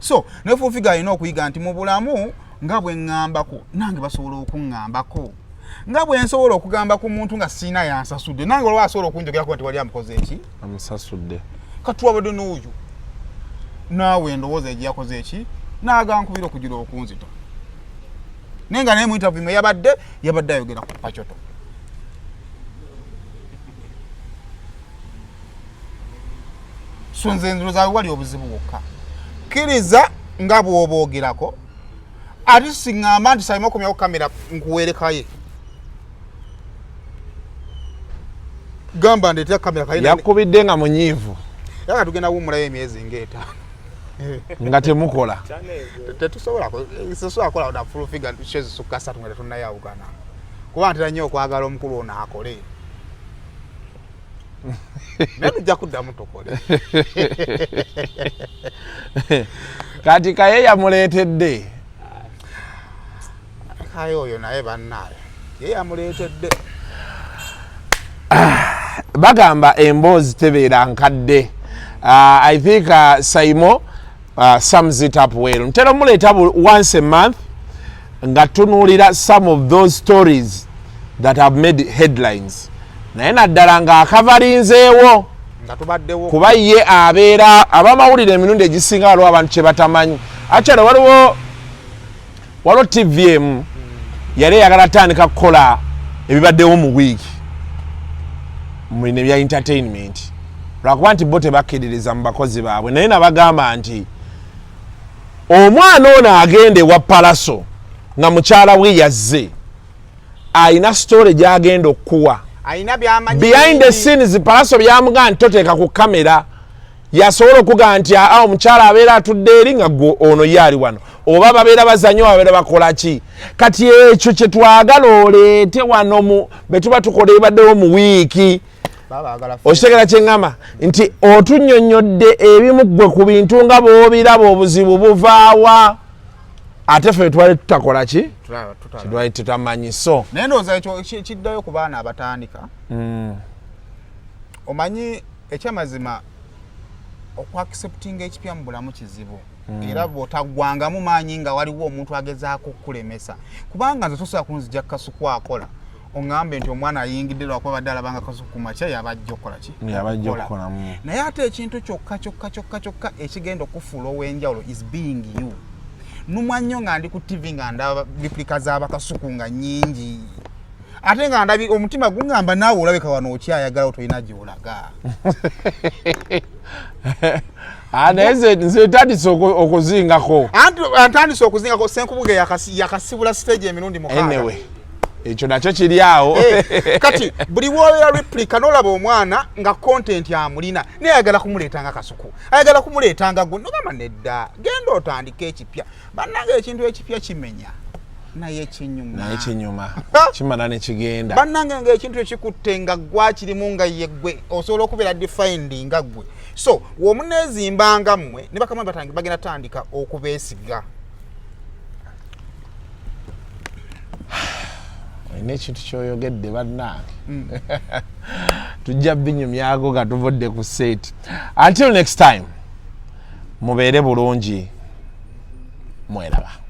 So ne Full Figure alina okuyiga nti mu bulamu nga bwe ŋŋambako nange basobola okuŋŋambako, nga bwe nsobola okugamba ku muntu nga sirina yansasudde, nange waliwo asobola okunjogerako nti wali amukoze eki? Amusasudde. Katuwabadde n'oyo naawe endowooza egye yakoze eki n'agankubira okugira okunzita, naye nga naye mu interview mwe yabadde ayogera ku Pachoto. So nze ndowooza wali obuzibu bwokka, kkiriza nga bw'oboogerako, ate siŋŋamba nti salima okomyawo kamera nkuweerekaye, gamba ndeetera kamera kaye. Yakubidde nga munyiivu. Era tugenda wummulayo emyezi ng'etaano nga temukola. Tetusobola kukola na Full Figure show zisukka 3 nga tetunnayawukana, kuba ntera nnyo okwagala omukulu ono akole, naye tujja kuddamu tukole. Kati Kaye yamuleetedde. Kaye oyo naye bannaayo ye yamuleetedde. Bagamba emboozi tebeera nkadde. I think Saimo sums it up well. Ntera omuleeta once a month nga tunuulira some of those stories that have made headlines, naye naddala ng'akavalinzeewo nga tubaddewo, kuba ye abeera abamawulire emirundi egisinga waliwo abantu kye batamanyi. Actually waliwo TV emu yali eyagala tandika kukola ebibaddewo mu wiiki mulina ebya entertainment, lwakuba nti bo tebakkiririza mu bakozi baabwe, naye nabagamba nti omwana ono agenda ewa Palaso nga mukyala we yazze alina story gyagenda okukuwa alina byamanyi behind the scenes. Palaso byamugamba nti toteeka ku kamera, yasobola okugamba nti aa omukyala abeera atudde eri nga gwe ono ye ali wano, oba babeera bazanye oba babeera bakola ki. Kati ekyo kye twagala oleete wano mu bwe tuba tukola ebibaddewo mu wiiki. Baba baagala. Okitegera kyeŋŋamba nti otunnyonnyodde ebimu ggwe ku bintu nga bw'obiraba obuzibu buvaawa, ate ffe twali tutakola ki, twali tutamanyi. So naye ndowooza ekyo kiddayo ku baana abatandika. Omanyi ekyamazima, okuacceptinga ekipya mu bulamu kizibu, era bw'otaggwangamu maanyi nga waliwo omuntu agezaako okukulemesa, kubanga nze tosobola kunzija Kasuku akola oŋŋambe nti omwana ayingidde lwakuba badde alabanga Kasuku ku makya yabajja okukola ki? Yabajja Okukola. okukola. Naye ate ekintu kyokka kyokka kyokka kyokka ekigenda okufuula ow'enjawulo is being you. Numwa nnyo nga ndi ku TV nga ndaba replica z'abakasuku nga nnyingi, ate nga ndabi omutima guŋŋamba naawe olabika wano okyayagala tolina gy'olaga. Ah, naye nze ntandise okuzingako. Anti antandise okuzingako Senkubuge yakasibula stage emirundi 6. Anyway, ekyo nakyo kiri awo. Eh, kati buli wobeera replica nolaba omwana nga content amulina, naye ayagala kumuleeta nga Kasuku, ayagala kumuleeta nga gwe, nogamba nedda, genda otandike ekipya. Bannange, ekintu ekipya kimenya naye kinyuma. Naye kinyuma, kimala ne kigenda. Bannange, ngaekintu ekikutte nga gwakirimu nga ye gwe osobola okubeera defined nga gwe. So womuneezimbanga mmwe ne bakama bagenda tandika okubeesiga. Olina ekintu kyoyogedde, bannange. Tujja binyumyako nga tuvudde ku set. Until next time, mubeere bulungi, mweraba.